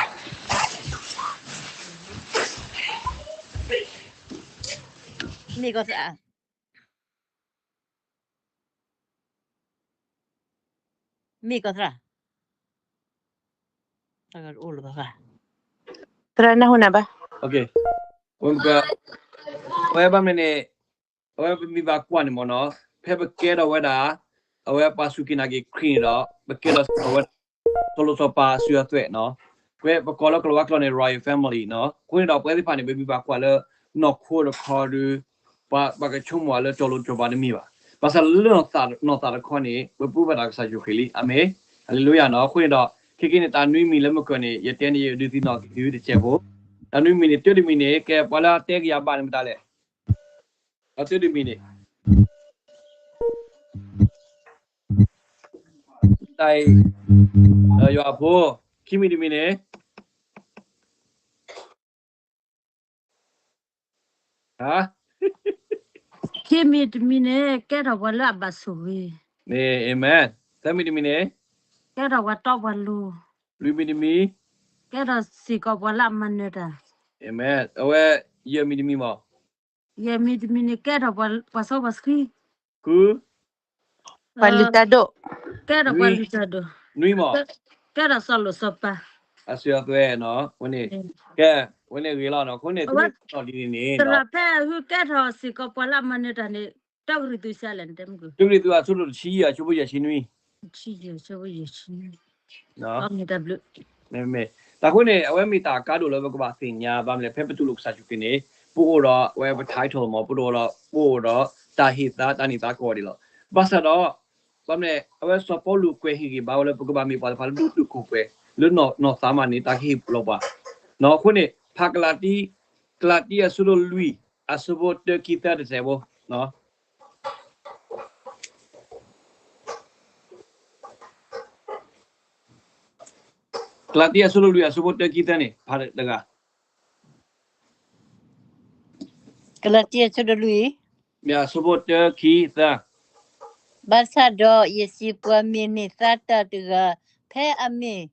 မ့ၢ်ကီၢ်သရၣ်, မ့ၢ်ကီၢ်သရၣ်, တၢ်ဂၤတအိၣ်လၢၤဘၣ်, သရၣ်နၢ်ဟူနၤဘၣ်. ဝဲဘၣ်မနုၤန့ၣ်, အဝဲပမ့ၢ်ဘၣ်ကွၢ်န့ၣ်မ့ၢ်နီၤ, ဖဲပကဲထီၣ်ဝဲဒၣ် အဝဲပှၤစူၢ်က့ၤနာ်က့ၤခရံာ်န့ၣ်ဒီး ပကဲထီၣ်စ့ၢ်ကီးဝဲ စီၤလိၤစီၤပၤအစုအသွဲၣ်နီၤ, ပဝဲပကိးလၢကလၤဝါကျိာ်န့ၣ် royal family နီၤ. အဃိန့ၣ်ဒီး ပဝဲသ့ၣ်တဖၣ်န့ၣ် ပမ့ၢ်ဘၣ်ကွၢ်လၢ နီၢ်ခိတခီဒီး ပှၤဘၣ်ကဆိကမိၣ်အီၤလၢစီၤလိၤစီၤပၤတမ့ၢ်ဘၣ်. ဘၣ်ဆၣ်လၢနီၢ်သးတခီန့ၣ် ပပၢ်ဘၣ်တၢ်ကစၢ်ယ့ၣ်ၡူးခရံာ်လံ. အၤမ့ၣ်, ဟၤလ့လူယၤနီၤ. အဃိန့ၣ်ဒီး ခဲကနံၣ်န့ၣ် တၢ်နွံမံၤလၢမုၢ်ကၢၢ်န့ၣ် ယတဲန့ၣ် ယဒုးသ့ၣ်နီၣ်က့ၤသုတစဲးဖိ, တၢ်နွံမံၤန့ၣ် တၢတမံၤန့ၣ် ကဲပှၤလၢအတဲကယၤဘၣ်န့ၣ်မတၤလဲၣ်, တၢတမံၤန့ၣ် တၢ်အံၤ ယွၤအဖိ, ခံမံၤတမံၤန့ၣ် ခံမံၤတမံၤန့ၣ် ကဲထီၣ်ပှၤလၢအဘၣ်ဆိၣ်ဂ့ၤ, အၤမ့ၣ်. သၢမံၤတမံၤန့ၣ် ကဲထီၣ်ပှၤတီပှၤလိၤ, လွံၢ်မံၤတမံၤ ကဲထီၣ်စ့ၢ်ကီးပှၤလၢအမၤနၢၤတၢ်, အၤမ့ၣ်. အဝဲ ယဲၢ်မံၤတမံၤမ့ၢ် ယဲၢ်မံၤတမံၤန့ၣ် ကဲထီၣ်ပှၤစီပှၤဆှံ, ဃု ပှၤလုၢ်တၢ်ဒိၣ်, ကဲထီၣ်ပှၤလုၢ်တၢ်ဒိၣ်, နွံမ့ၢ် ကဲထီၣ်စီၤလိၤစီၤပၤ အစုအသွဲၣ်နီၤ. ဝဲန့ၣ် ကဲ ဝဲန့ၣ်ဂ့ၤလီၤနီၤ. အဃိန့ၣ်သရၣ်ဖဲအဟုကဲထီၣ်စ့ၢ်ကီးပှၤလၢအမၤနၢၤတၢ်န့ၣ် တၢကရံၣ်သူးစဲလဲၣ်န့ၣ် တၢကရံၣ်သူးအဆၢဒိၣ်တဆံယဲၢ် အဆၢဖိယဲၢ်ဆံနွံ, တၢ်ဃိန့ၣ် အဝဲမ့ၢ်တၢ်အကါဒိၣ်လၢပကဘၣ်သ့ၣ်ညါဘၣ်မလဲၣ်. ဖဲပတူၢ်လိာ်ကစၢ်ယ့ၣ်ၡူးခရံာ်န့ၣ် ပအိၣ်ဒီးအဝဲပ title မ့ၢ် ပအိၣ်ဒီး ပအိၣ်ဒီးတၢ်ဟ့ၣ်သါတၢ်န့ၢ်သါကိးဂၤဒဲးလီၤ. ဘၣ်ဆၣ်ဒီး ဘၣ်မလဲၣ် အဝဲစီၤပီလူးကွဲးဟ့ၣ်ဂံၢ်ဘါဝဲလၢပကဘၣ်မ့ၢ်ပှၤတဖၣ်လၢဒိၣ်တုာ်ခိၣ်ပှဲၤ လၢနီၢ်သးမးန့ၣ် တၢ်ကဟ့ၣ်လီၤပှၤ. အဃိန့ၣ် ဖးကလၤတံ ကလၤတံအဆၢဒိၣ်လွံၢ် အဆၢဖိတၢခံသၢတစဲးဖိ ကလၤတံအဆၢဒိၣ်လွံၢ် အဆၢဖိတၢခံသၢန့ၣ် ဖးတဂၤ ကလၤတံအဆၢဒိၣ်လွံၢ် အဆၢဖိတၢခံသၢ ဘၣ်ဆၣ်ဒီးယစံးပှၤမ့ၢ်န့ၢ်သါတၢ်တဂၤ ဖဲအမ့ၢ်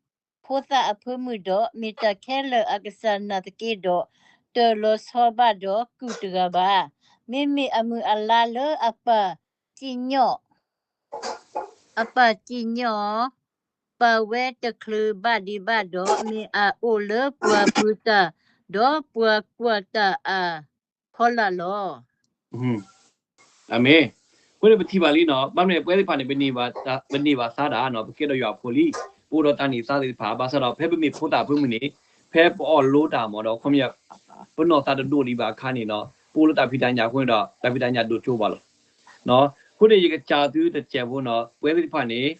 ဖိသၣ်အဖၢမုၢ်ဒီး မ့ၢ်တၢ်ခဲလၢာ်အကစၢ်နာ်သက့ဒီး တၢၣ်လီၤဆီဘၣ်ဒီးကုၢ်တဂၤဘၣ်. မ့မ့ၢ်အမုၢ်အလါလၢအပၢ်စံၣ်ညီၣ် အပၢ်စံၣ်ညီၣ် ပၢ်ဝဲတချုးဘၣ်ဒံးဘၣ်ဒီး မ့ၢ်အအိၣ်လၢပှၤပၢၤတၢ် ဒီးပှၤကွၢ်တၢ်အဖီလာ်လီၤ. အၤမ့ၣ်. အဃိန့ၣ်ပထံၣ်ဘၣ်လံနီၤ, ဘၣ်မနုၤပဝဲသ့ၣ်တဖၣ်န့ၣ် ပန့ၢ်ဘၣ်သါဒၣ်နီၤ, ပကဲဒီးယွၤအဖိလံ, ပအိၣ်ဒီးတၢ်န့ၢ်သါသ့ၣ်တဖၣ်, ဘၣ်ဆၣ်ဒီးဖဲပမ့ၢ်ဖိသၣ်အဖၢမုၢ်န့ၣ်, ဖဲပအီၣ်လိတၢ်မ့ၢ်ဒီး ခီပညီ ပနီၢ်သးတဒိၣ်ဒံးဘၣ်အခါန့ၣ်ဒီး ပအိၣ်လၢတၢ်ဖံးတၢ်ညၣ်အဃိန့ၣ်ဒီး တၢ်ဖံးတၢ်ညၣ်ဒိၣ်ကၠိဘၣ်လီၤ. အဃိန့ၣ် ယကစံးသုတစဲးဖိနီၤ, ပဝဲသ့ၣ်တဖၣ်န့ၣ်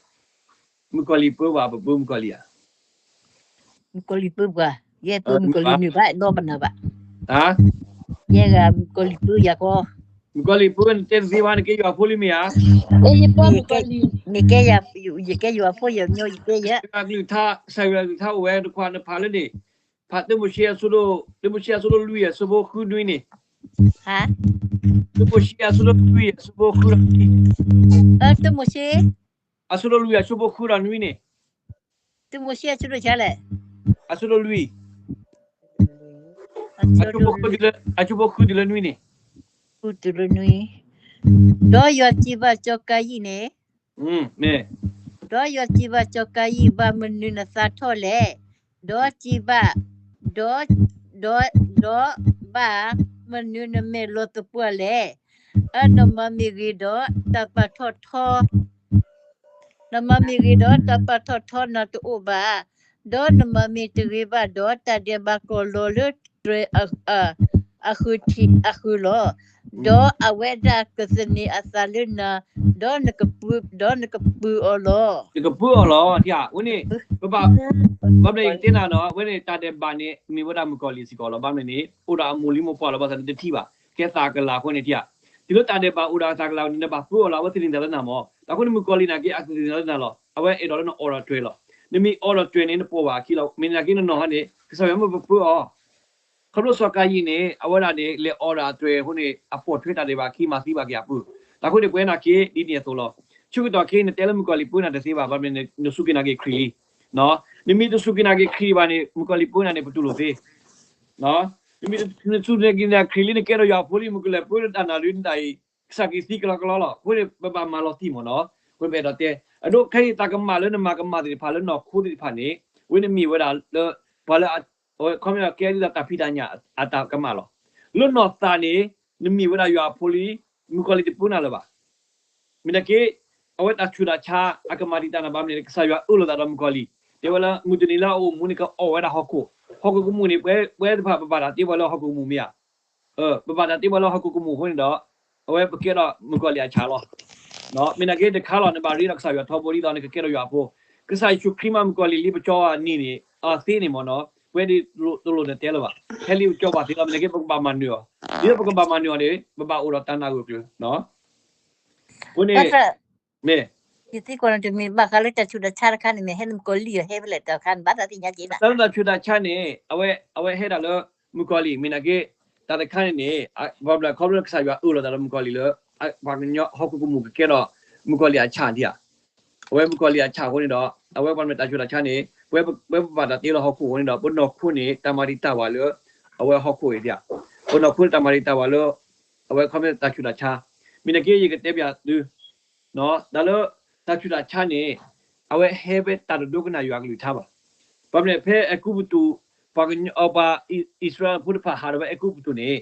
မုၣ်ကီၤလံၢ်ပၢဘၣ် ပပၢမုၣ်ကီၤလံၢ်ဧါ. မုၣ်ကီၤလံၢ်ပၢပှၤ, ယဲပၢမုၣ်ကီၤလံၢ်န့ၣ်ဘၣ် ဒီပနၢ်ဘၣ်. ယဲဂၤမုၣ်ကီၤလံၢ်ပၢယၤကီ, မုၣ်ကီၤလံၢ်ပၢနတဲတသ့ဘၣ် နကဲယွၤဖိလံမ့ၢ်ဧါ. မ့ၢ်ကဲယွၤဖိ ယကဲယွၤ, ကစၢ်ယွၤကလုၢ်ကထါအိၣ်ဝဲတခွးနဖးလၢန့ၣ်, ဖးတၢမိၤၡ့, တၢမိၤၡ့အဆၢဒိၣ်လွံၢ်အဆၢဖိဃုနွံန့ၣ်, တၢမိၤၡ့အဆၢဒိၣ်လွံၢ်အဆၢဖိဃုနွံ, တၢမိၤၡ့ အဆၢဒိၣ်လွံၢ်အဆၢဖိဃုဒီးနွံန့ၣ်, တၢမိၤၡ့အဆၢဒိၣ်လဲၣ်, အဆၢဒိၣ်လွံၢ်, အဆၢဖိဃုတုၤလၢနွံန့ၣ်, ဃုတုၤလၢနွံ, ဒီးယွၤစံးဘၣ်စီၤကၤယံၣ်န့ၣ်, ဒီးယွၤစံးဘၣ်စီၤကၤယံၣ် ဘၣ်မနုၤနသးထီၣ်လဲၣ်, ဒီးစံးဘၣ်, ဒီး, ဒီး, ဒီးဘၣ်မနုၤနမဲာ်လီၤသပှၢ်လဲၣ်, အၢ နမၤမ့ၢ်ဂ့ၤဒီးတၢ်ပာ်ထီၣ်ထီ နမၤမ့ၢ်ဂ့ၤဒီးတၢ်ပာ်ထီၣ်ထီနၤတအိၣ်ဘၣ်, ဒီးနမၤမ့ၢ်တဂ့ၤဘၣ်ဒီး တၢ်ဒဲးဘးကီၢ်လီၤလၢတြဲၤအဃုာ်လီၤ. ဒီးအဝဲဒၣ်ကသန့ၤအသးလၢနၤ, ဒီးနကပု, ဒီးနကပုၢ်အီၤလီၤ. နကပုၢ်အီၤလီၤ, အဝဲန့ၣ်, ပဘၣ်, ဘၣ်မနုၤယကတဲနၤနီၤ, အဝဲန့ၣ်တၢ်ဒဲးဘးန့ၣ် မ့ၢ်ဝဲဒၣ်မုၣ်ကီၤလံၢ်စ့ၢ်ကီးလီၤ. ဘၣ်မနုၤန့ၣ် အိၣ်ဒီးအမိၢ်လံမိၢ်ပှၢ်လီၤ, ဘၣ်ဆၣ်နတထံၣ်ဘၣ်, ကဲသးကလၤအဃိန့ၣ်, တုၤလၢတၢ်ဒဲးဘးအိၣ်ဒီးအသးကလၤန့ၣ် နဘၣ်ပၢအီၤလီၤ, အဝဲသန့ၤသးလၢနၤမး. အဃိန့ၣ်မုၣ်ကီၤလံၢ်နာ်က့ အကသန့ၤသးလၢနၤလီၤ. အဝဲအဲၣ်ဒိးလၢနအိးထီၣ်တြဲၤလီၤ. နမ့ၢ်အိးထီၣ်တြဲၤန့ၣ် နပိာ်ဘၣ်အခံလီၤ. မ့ၢ်နာ်က့နနီၢ်ဟါန့ၣ် ကစၢ်ယွၤမ့ၢ်ပပၢအီၤ ခီဖျိစီၤကၤယံၣ်န့ၣ် အဝဲဒၣ်န့ၣ် လဲၤအိးထီၣ်အတြဲၤအဃိန့ၣ် အပိာ်ထွဲတၢ်ဒဲးဘးခံ မၤသံဘၣ်က့ၤအပုၢ်. အဃိန့ၣ် ပဝဲနာ်က့ဒ်န့ၣ်အသိးလီၤ. ဆၢကတီၢ်ခဲအံၤ နတဲလၢမုၣ်ကီၤလံၢ်ပၢနၤတသ့ဘၣ်, ဘၣ်မနုၤနစူၢ်က့ၤနာ်က့ၤခရံာ်လံ. နမ့ၢ်တစူၢ်က့ၤနာ်က့ၤခရံာ်ဘၣ်န့ၣ် မုၣ်ကီၤလံၢ်ပၢနၤန့ၣ် ပတူၢ်လိာ်သ့ နမ့ၢ်နစူၢ်က့ၤနာ်က့ၤခရံာ်လံ နကဲထီၣ်ယွၤအဖိလံ မုၣ်ကီၤလံၢ်ပၢနၤလၢနတၢ်အံၤ ကစၢ်က့ၤသံကလီကလီလီၤ. အဃိန့ၣ် ပဘၣ်မၤလီၤတံၢ်မးနီၤ. အဃိန့ၣ် ပအဲၣ်ဒိးတဲ အဒိခဲအံၤ တၢ်ကမၣ်လၢနမၤကမၣ်သ့ၣ်တဖၣ်လၢနီၢ်ခိသ့ၣ်တဖၣ်န့ၣ် အဝဲန့ၣ်မ့ၢ်ဝဲဒၣ်လၢ ပှၤလၢ ခီပညီကဲဒ်သိးတၢ်ဖံးတၢ်ညၣ်အတၢ်ကမၣ်လီၤ. လၢနီၢ်သးန့ၣ် နမ့ၢ်ဝဲဒၣ်ယွၤအဖိလံ မုၣ်ကီၤလံၢ်တပၢနၤလၢၤဘၣ်. မ့ၢ်နာ်က့ အဝဲတၢ်ဆူးတၢ်ဆါ အကမၤဒံးတၢ်နၤဘၣ်မနုၤန့ၣ် ကစၢ်ယွၤအၢၣ်လီၤသးဒီးမုၣ်ကီၤလံၢ် တဲဝဲလၢ မုၢ်တနံၤလၢအအိၣ်မူန့ၣ် ကအီၣ်ဝဲဒၣ်ဟီၣ်ခိၣ်, ဟီၣ်ခိၣ်ကမူၣ်န့ၣ် ပဝဲသ့ၣ်တဖၣ် ပဘၣ်တၢ်တ့ပှၤလၢဟီၣ်ခိၣ်ကမူၣ်မ့ၢ်ဧါ. ပဘၣ်တၢ်တ့ပှၤလၢဟီၣ်ခိၣ်ကမူၣ်အဃိန့ၣ်ဒီး အဝဲပကဲထီၣ်မုၣ်ကီၤလံၢ်အဆၣ်လီၤ. မ့ၢ်နာ်က့တခါလီၤ နဘၣ်ရ့ဒီးကစၢ်ယွၤထီဘိဒ်သိးနကကဲထီၣ်ယွၤအဖိ, ကစၢ်ယ့ၣ်ၡူးခရံာ်မးမုၣ်ကီၤလံၢ်လံပကၠီအနံၤန့ၣ် အသ့န့ၣ်မးနီၤ ပဝဲဒၣ်တလိၣ်နတဲလၢၤဘၣ်. ဖဲလံပကၠီဘၣ်သ့လီၤ မ့ၢ်နာ်က့ပကဘၣ်မၤနၢၤအီၤ, ဒ်သိးပကဘၣ်မၤနၢၤအီၤန့ၣ် ပဘၣ်အိၣ်ဒီးတၢ်နၢ်ဂၢၢ်ကျၢၤ အဃိန့ၣ် မ့ၢ် ယသံကွၢ်နတမ့ၢ်ဘၣ်ဃးလၢတၢ်ဆူးတၢ်ဆါတခါန့ၣ် မ့ၢ်ဟဲလၢမုၣ်ကီၤလံၢ်အဟဲဖဲလဲၣ်တၢ်တခါန့ၣ် ဘၣ်သးသ့ၣ်ညါက့ၤဒၣ် တၢ်ဆူးတၢ်ဆါန့ၣ် အဝဲဟဲဒၣ်လၢ မုၣ်ကီၤလံၢ် မ့ၢ်နာ်က့ တၢ်တခါန့ၣ်န့ၣ် ခီဖျိကစၢ်ယွၤအၢၣ်လီၤသးဒီးမုၣ်ကီၤလံၢ်လၢ ပှၤကညီဟီၣ်ခိၣ်ကမူၣ်ကကဲထီၣ် မုၣ်ကီၤလံၢ်အဆၣ်ဒံးဧါ. အဝဲမုၣ်ကီၤလံၢ်အဆၣ်အဃိန့ၣ်ဒီး အဝဲပှၤမ့ၢ်တၢ်ဆူးတၢ်ဆါန့ၣ် ပဝဲပဘၣ်တၢ်တ့လၢဟီၣ်ခိၣ်အဃိန့ၣ်ဒီး ပနီၢ်ခိန့ၣ် တၢ်မၤဒံးတၢ်ဝၤလၢ အဝဲဟီၣ်ခိၣ်အံၤဒံးဧါ. ပနီၢ်ခိန့ၣ်တၢ်မၤဒံးတၢ်ဝၤလၢ အဝဲခီဖျိတၢ်ဆူးတၢ်ဆါ မ့ၢ်နာ်က့ ယကတဲပျးသု တၢ်လၢ တၢ်ဆူးတၢ်ဆါန့ၣ် အဝဲဟဲဖဲတၢ်တဒိကနၣ်ယွၤကလုၢ်ကထါဘၣ်. ဘၣ်မနုၤလဲၣ် ဖဲအဲၤကူပတူး ပှၤကညီ ပှၤအံၣ်စရ့လးဖိတဖၣ်ဟးထီၣ်ဖဲအဲၤကူပတူးန့ၣ်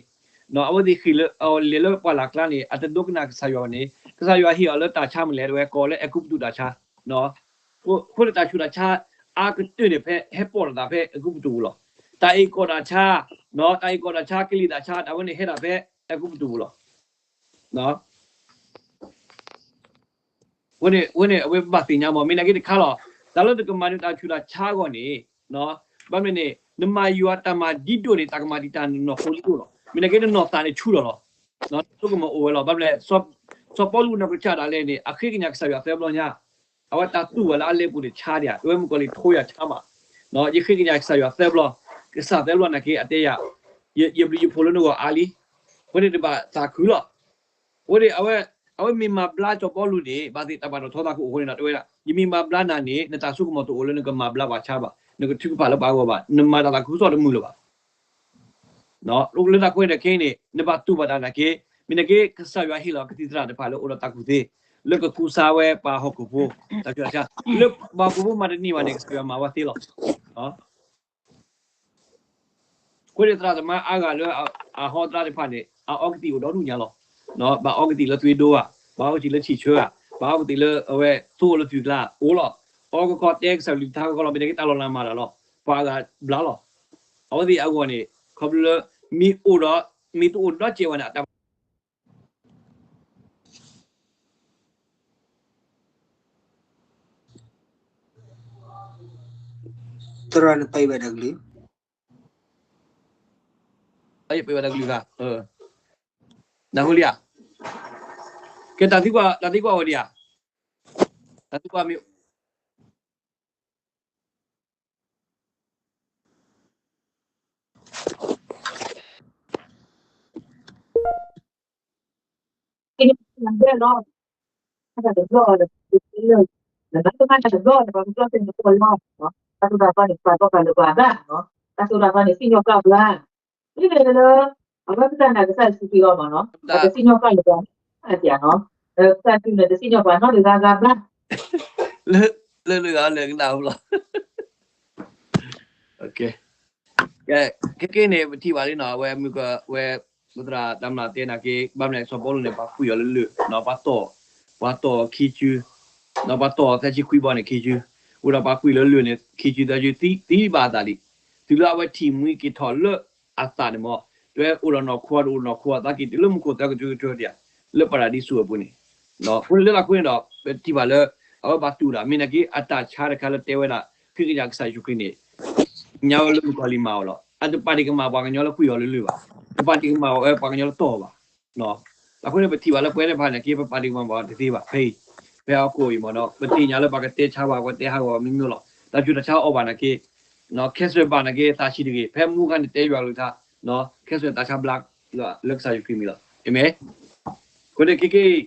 အဝဲသ့ၣ်ဃ့ၢ်လၢ လဲၤလၢပှၢ်လၢ်ကျါန့ၣ် အတဒိကနၣ်ကစၢ်ယွၤဘၣ်န့ၣ် ကစၢ်ယွၤဟ့ၣ်အီၤလၢတၢ်ဆါမနုၤလဲၣ် တဝဲကိးလၢအဲၤကူပတူးတၢ်ဆါ အဃိန့ၣ်တၢ်ဆူးတၢ်ဆါ အါကတၢၢ်န့ၣ် ဖဲဟဲပိာ်လိာ်သးဖဲအဲၤကူပတူးပူၤလီၤ. တၢ်အ့ၣ်ကီၢ်တၢ်ဆါ တၢ်အ့ၣ်ကီၢ်တၢ်ဆါ ကလံၤတၢ်ဆါ တၢ်ဝဲန့ၣ်ဟဲဒၣ်ဖဲအဲၤကူပတူးပူၤလီၤ. အဃိန့ၣ် အဝဲဘၣ်သ့ၣ်ညါမး မ့ၢ်နာ်က့တခါလီၤ. တၢ်လၢနကမၤနၢၤတၢ်ဆူးတၢ်ဆါအဂီၢ်န့ၣ် ဘၣ်မနုၤန့ၣ် နမၤယွၤတၢ်မၤဒ်ဒိၣ်န့ၣ် တၢ်ကမၤဒံးတၢ်နနီၢ်ခိဒ်ဒိၣ်လီၤ. မ့ၢ်နာ်က့နနီၢ်သးန့ၣ်ဆူၣ်လီၤလီၤ. နဆိကမိၣ်အိၣ်ဝဲလီၤ. ဘၣ်မနုၤလဲၣ် စီၤပီလူးနီၢ်ကစၢ်ဒၣ်လဲာ်န့ၣ် အဃ့ကညးကစၢ်ယွၤသၢဘျီညါ အဝဲတၢ်တူၢ်ဝဲလၢအလ့ပူၤန့ၣ်ဆါဒံးဧါ အဝဲမုၣ်ကီၤလံၢ်ထိယၤဆါမး ယဃ့ကညးကစၢ်ယွၤသၢဘျီ ကစၢ်သၢဘျီနာ်က့အတဲယၤ ယဘျုးယဖှိၣ်လၢနဂီၢ်အါလံ အဃိန့ၣ်တဘၣ်သးခုလီၤ. အဃိန့ၣ် အဝဲမ့ၢ်မၤဘျါစီၤပီလူးန့ၣ် ဘၣ်သ့ၣ်တၢ်ပာ်ထီၣ်ထီသးခိၣ်အဃိန့ၣ်ဒီး တဲဝဲဒၣ် ယမ့ၢ်မၤဘျါနၤန့ၣ် နတၢ်ဆိကမိၣ်တအိၣ်လၢနကမၤဘျါပှၤဆါဘၣ် နကထုကဖၣ်လၢပှၤဂီၢ်ဘၣ် နမၤတၢ်သးခုကစီၣ်တမုာ်လၢၤဘၣ် လၢတၢ်ခိၣ်န့ၣ်ခဲအံၤန့ၣ် နဘၣ်တူၢ်ဘၣ်တၢ်နာ်က့ မ့ၢ်နာ်က့ ကစၢ်ယွၤဟ့ၣ်လီၤကသံၣ်သရၣ်တဖၣ်လၢအိၣ်ဒီးတၢ်ကူၣ်သ့ လၢကကူစါဝဲပှၤဟီၣ်ခိၣ်ဖိ တၢ်ဆူးတၢ်ဆါ လၢပှၤဟီၣ်ခိၣ်ဖိမၤတန့ၢ်ဘၣ်န့ၣ် ကစၢ်ယွၤမၤဝဲသ့လီၤ. အဃိန့ၣ်သရၣ်သမါအါဂၤလၢအဟီသရၣ်တဖၣ်န့ၣ် အအီကသံၣ်အိၣ်ဒီဒူၣ်ညါလီၤ. ဘၣ်အီကသံၣ်လၢသွံၣ်ဒိဧါ, ဘၣ်အီကသံၣ်လၢဆံၣ်ဆၢဧါ, ဘၣ်အီကသံၣ်လၢအဝဲသိလၢသွံၣ်ကျါအိၣ်လီၤ. အီကခီတဲကစၢ်ကလုၢ်ကထါကခီလီၤ မ့ၢ်နာ်က့တၢ်လီၤလးမၤတၢ်လီၤ. ပှၤအါဂၤဘျါလီၤ. အဝဲသ့ၣ်အဂီၢ်န့ၣ် ခီဖျိလၢ မ့ၢ်အိၣ်ဒီး မ့ၢ်တအိၣ်ဒီးစဲးဝဲန့ၣ် အတၢ် သရၣ်နပာ်ဘၣ်တၢ်ကလုၢ်, ပာ်ဘၣ်တၢ်ကလုၢ်ဧါ, နၢ်ဟူလံဧါ. ကဲ တၢ်သံကွၢ် တၢ်သံကွၢ်ဝဲဒံးဧါ, တၢ်သံကွၢ်မ့ၢ် လၢ လၢ လၢ လၢ တၢ်စိတၢ်ကမီၤန့ၣ် ပှၤကဘၣ်န့ၣ် ပှၤဘၣ်နီၤ, တၢ်စိတၢ်ကမီၤန့ၣ် စံၣ်ညီၣ်ကွၢ်ပှၤ, တၢ်စိတၢ်ကမီၤန့ၣ် စံၣ်ညီၣ်ကွၢ်ပှၤ, မ့မ့ၢ်လၢ အဝဲပတၢ်နာ်ကစၢ်ယ့ၣ်ၡူးခရံာ်အဂီၢ်မးနီၤ, တၢ်စံၣ်ညီၣ်ကွၢ်လၢပှၤအါက့ၤနီၤ, ကစၢ်ခရံာ်န့ၣ် တစံၣ်ညီၣ်ပှၤနီတဂၤဂၤဘၣ်, လၢ လၢ လၢ လၢကနၣ်လီၤ ကဲ ခဲကနံၣ်န့ၣ် ပထံၣ်ဘၣ်လံနီၤ, အဝဲမုၢ်ကဝဲ ပသရၣ်တၢ်မၤတဲနာ်က့ ဘၣ်မနုၤစီၤပီလူးန့ၣ် ပှၤကွံာ်အီၤလၢလၢၢ်, ပှၤတီၢ်, ပှၤတီၢ်ခံစု, ပှၤတီၢ်သၢဆံခွံဘီန့ၣ်ခံစု, အိၣ်ဒီးပှၤကွံာ်လၢလၢၢ်န့ၣ် ခံစုသၢဆံ သံဘၣ်အသးလံ, တုၤလၢအဝဲထံၣ်မှံက့ၤထီၣ်လၢအသးန့ၣ်မး, တဲအိၣ်ဒီးနီၢ်ခိတအိၣ်နီၢ်ခိအသးက့ၤတုၤလၢမူခိၣ်သၢကထိကထိဒံးဧါ, လၢပၤရဒံစူၤအပူၤန့ၣ် အဃိန့ၣ်လၢတၢ်ဃိန့ၣ်ဒီး ပထံၣ်ဘၣ်လၢ အဝဲဘၣ်တူၢ်တၢ် မ့ၢ်နာ်က့ အတၢ်ဆါတခါလၢတဲဝဲဒၣ် ဃ့ကညးကစၢ်ယ့ၣ်ၡူးခရံာ်န့ၣ် ညါဝဲလၢမုၣ်ကီၤလံၢ်မၤအီၤလီၤ. အတပာ်တံၢ်ကမၣ်ပှၤကညီလၢကွံာ်အီၤလၢလၢၢ်ဘၣ်, တပာ်တံၢ်ကမၣ်အီၤပှၤကညီလၢတီၢ်အီၤဘၣ်. အဃိန့ၣ် ပထံၣ်ဘၣ်လၢပဝဲသ့ၣ်တဖၣ်န့ၣ်က့ ပပာ်တံၢ်ကမၣ်ပှၤတသ့ဘၣ် ဖဲအံၤ, ဖဲဟီၣ်ခိၣ်အံၤမ့ၢ်နီၤ ပသ့ၣ်ညါလၢပှၤကတဲဆါဘၣ် ပှၤကတဲဟးဂီၤမ့ၢ်မ့ၢ်လီၤ. တၢ်ဆူးတၢ်ဆါအီၣ်ဘၣ်နာ်က့ ခဲစၢၣ်ဘၣ်နာ်က့ သးဆံးတဂ့ၤ ဖဲမူခါန့ၣ်တဲယွၤကလုၢ်ကထါ, ခဲစၢၣ်သးဆါဘျါ လၢကစၢ်ယ့ၣ်ၡူးခရံာ်မံၤလီၤ. အၤမ့ၣ်. အဃိန့ၣ် ခဲကနံၣ်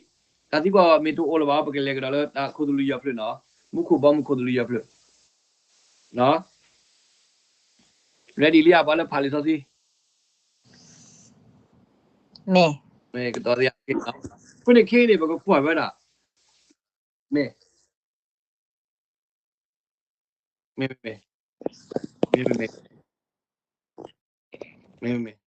အံၤ တၢ်သံကွၢ်မ့ၢ်တအိၣ်လၢၤဘၣ် ပကလဲၤကဒီးလၢတၢ်ခိၣ်သလုးယီၤဖျၢၣ်နီၤ, မူခိၣ်ဘီမုၢ်ခိၣ်သလုးယီၤဖျၢၣ် ready လံဧါ ပှၤလၢဖးလံာ်စီဆှံ, မ့ၢ်, မ့ၢ်ကတီၤသ့ဧါ, အဃိန့ၣ်ခဲအံၤန့ၣ် ပကကွၢ်ဝဲဒၣ်, မ့ၢ်, မ့ၢ်, မ့ၢ်, မ့ၢ်, မ့ၢ်, မ့ၢ်, မ့ၢ်,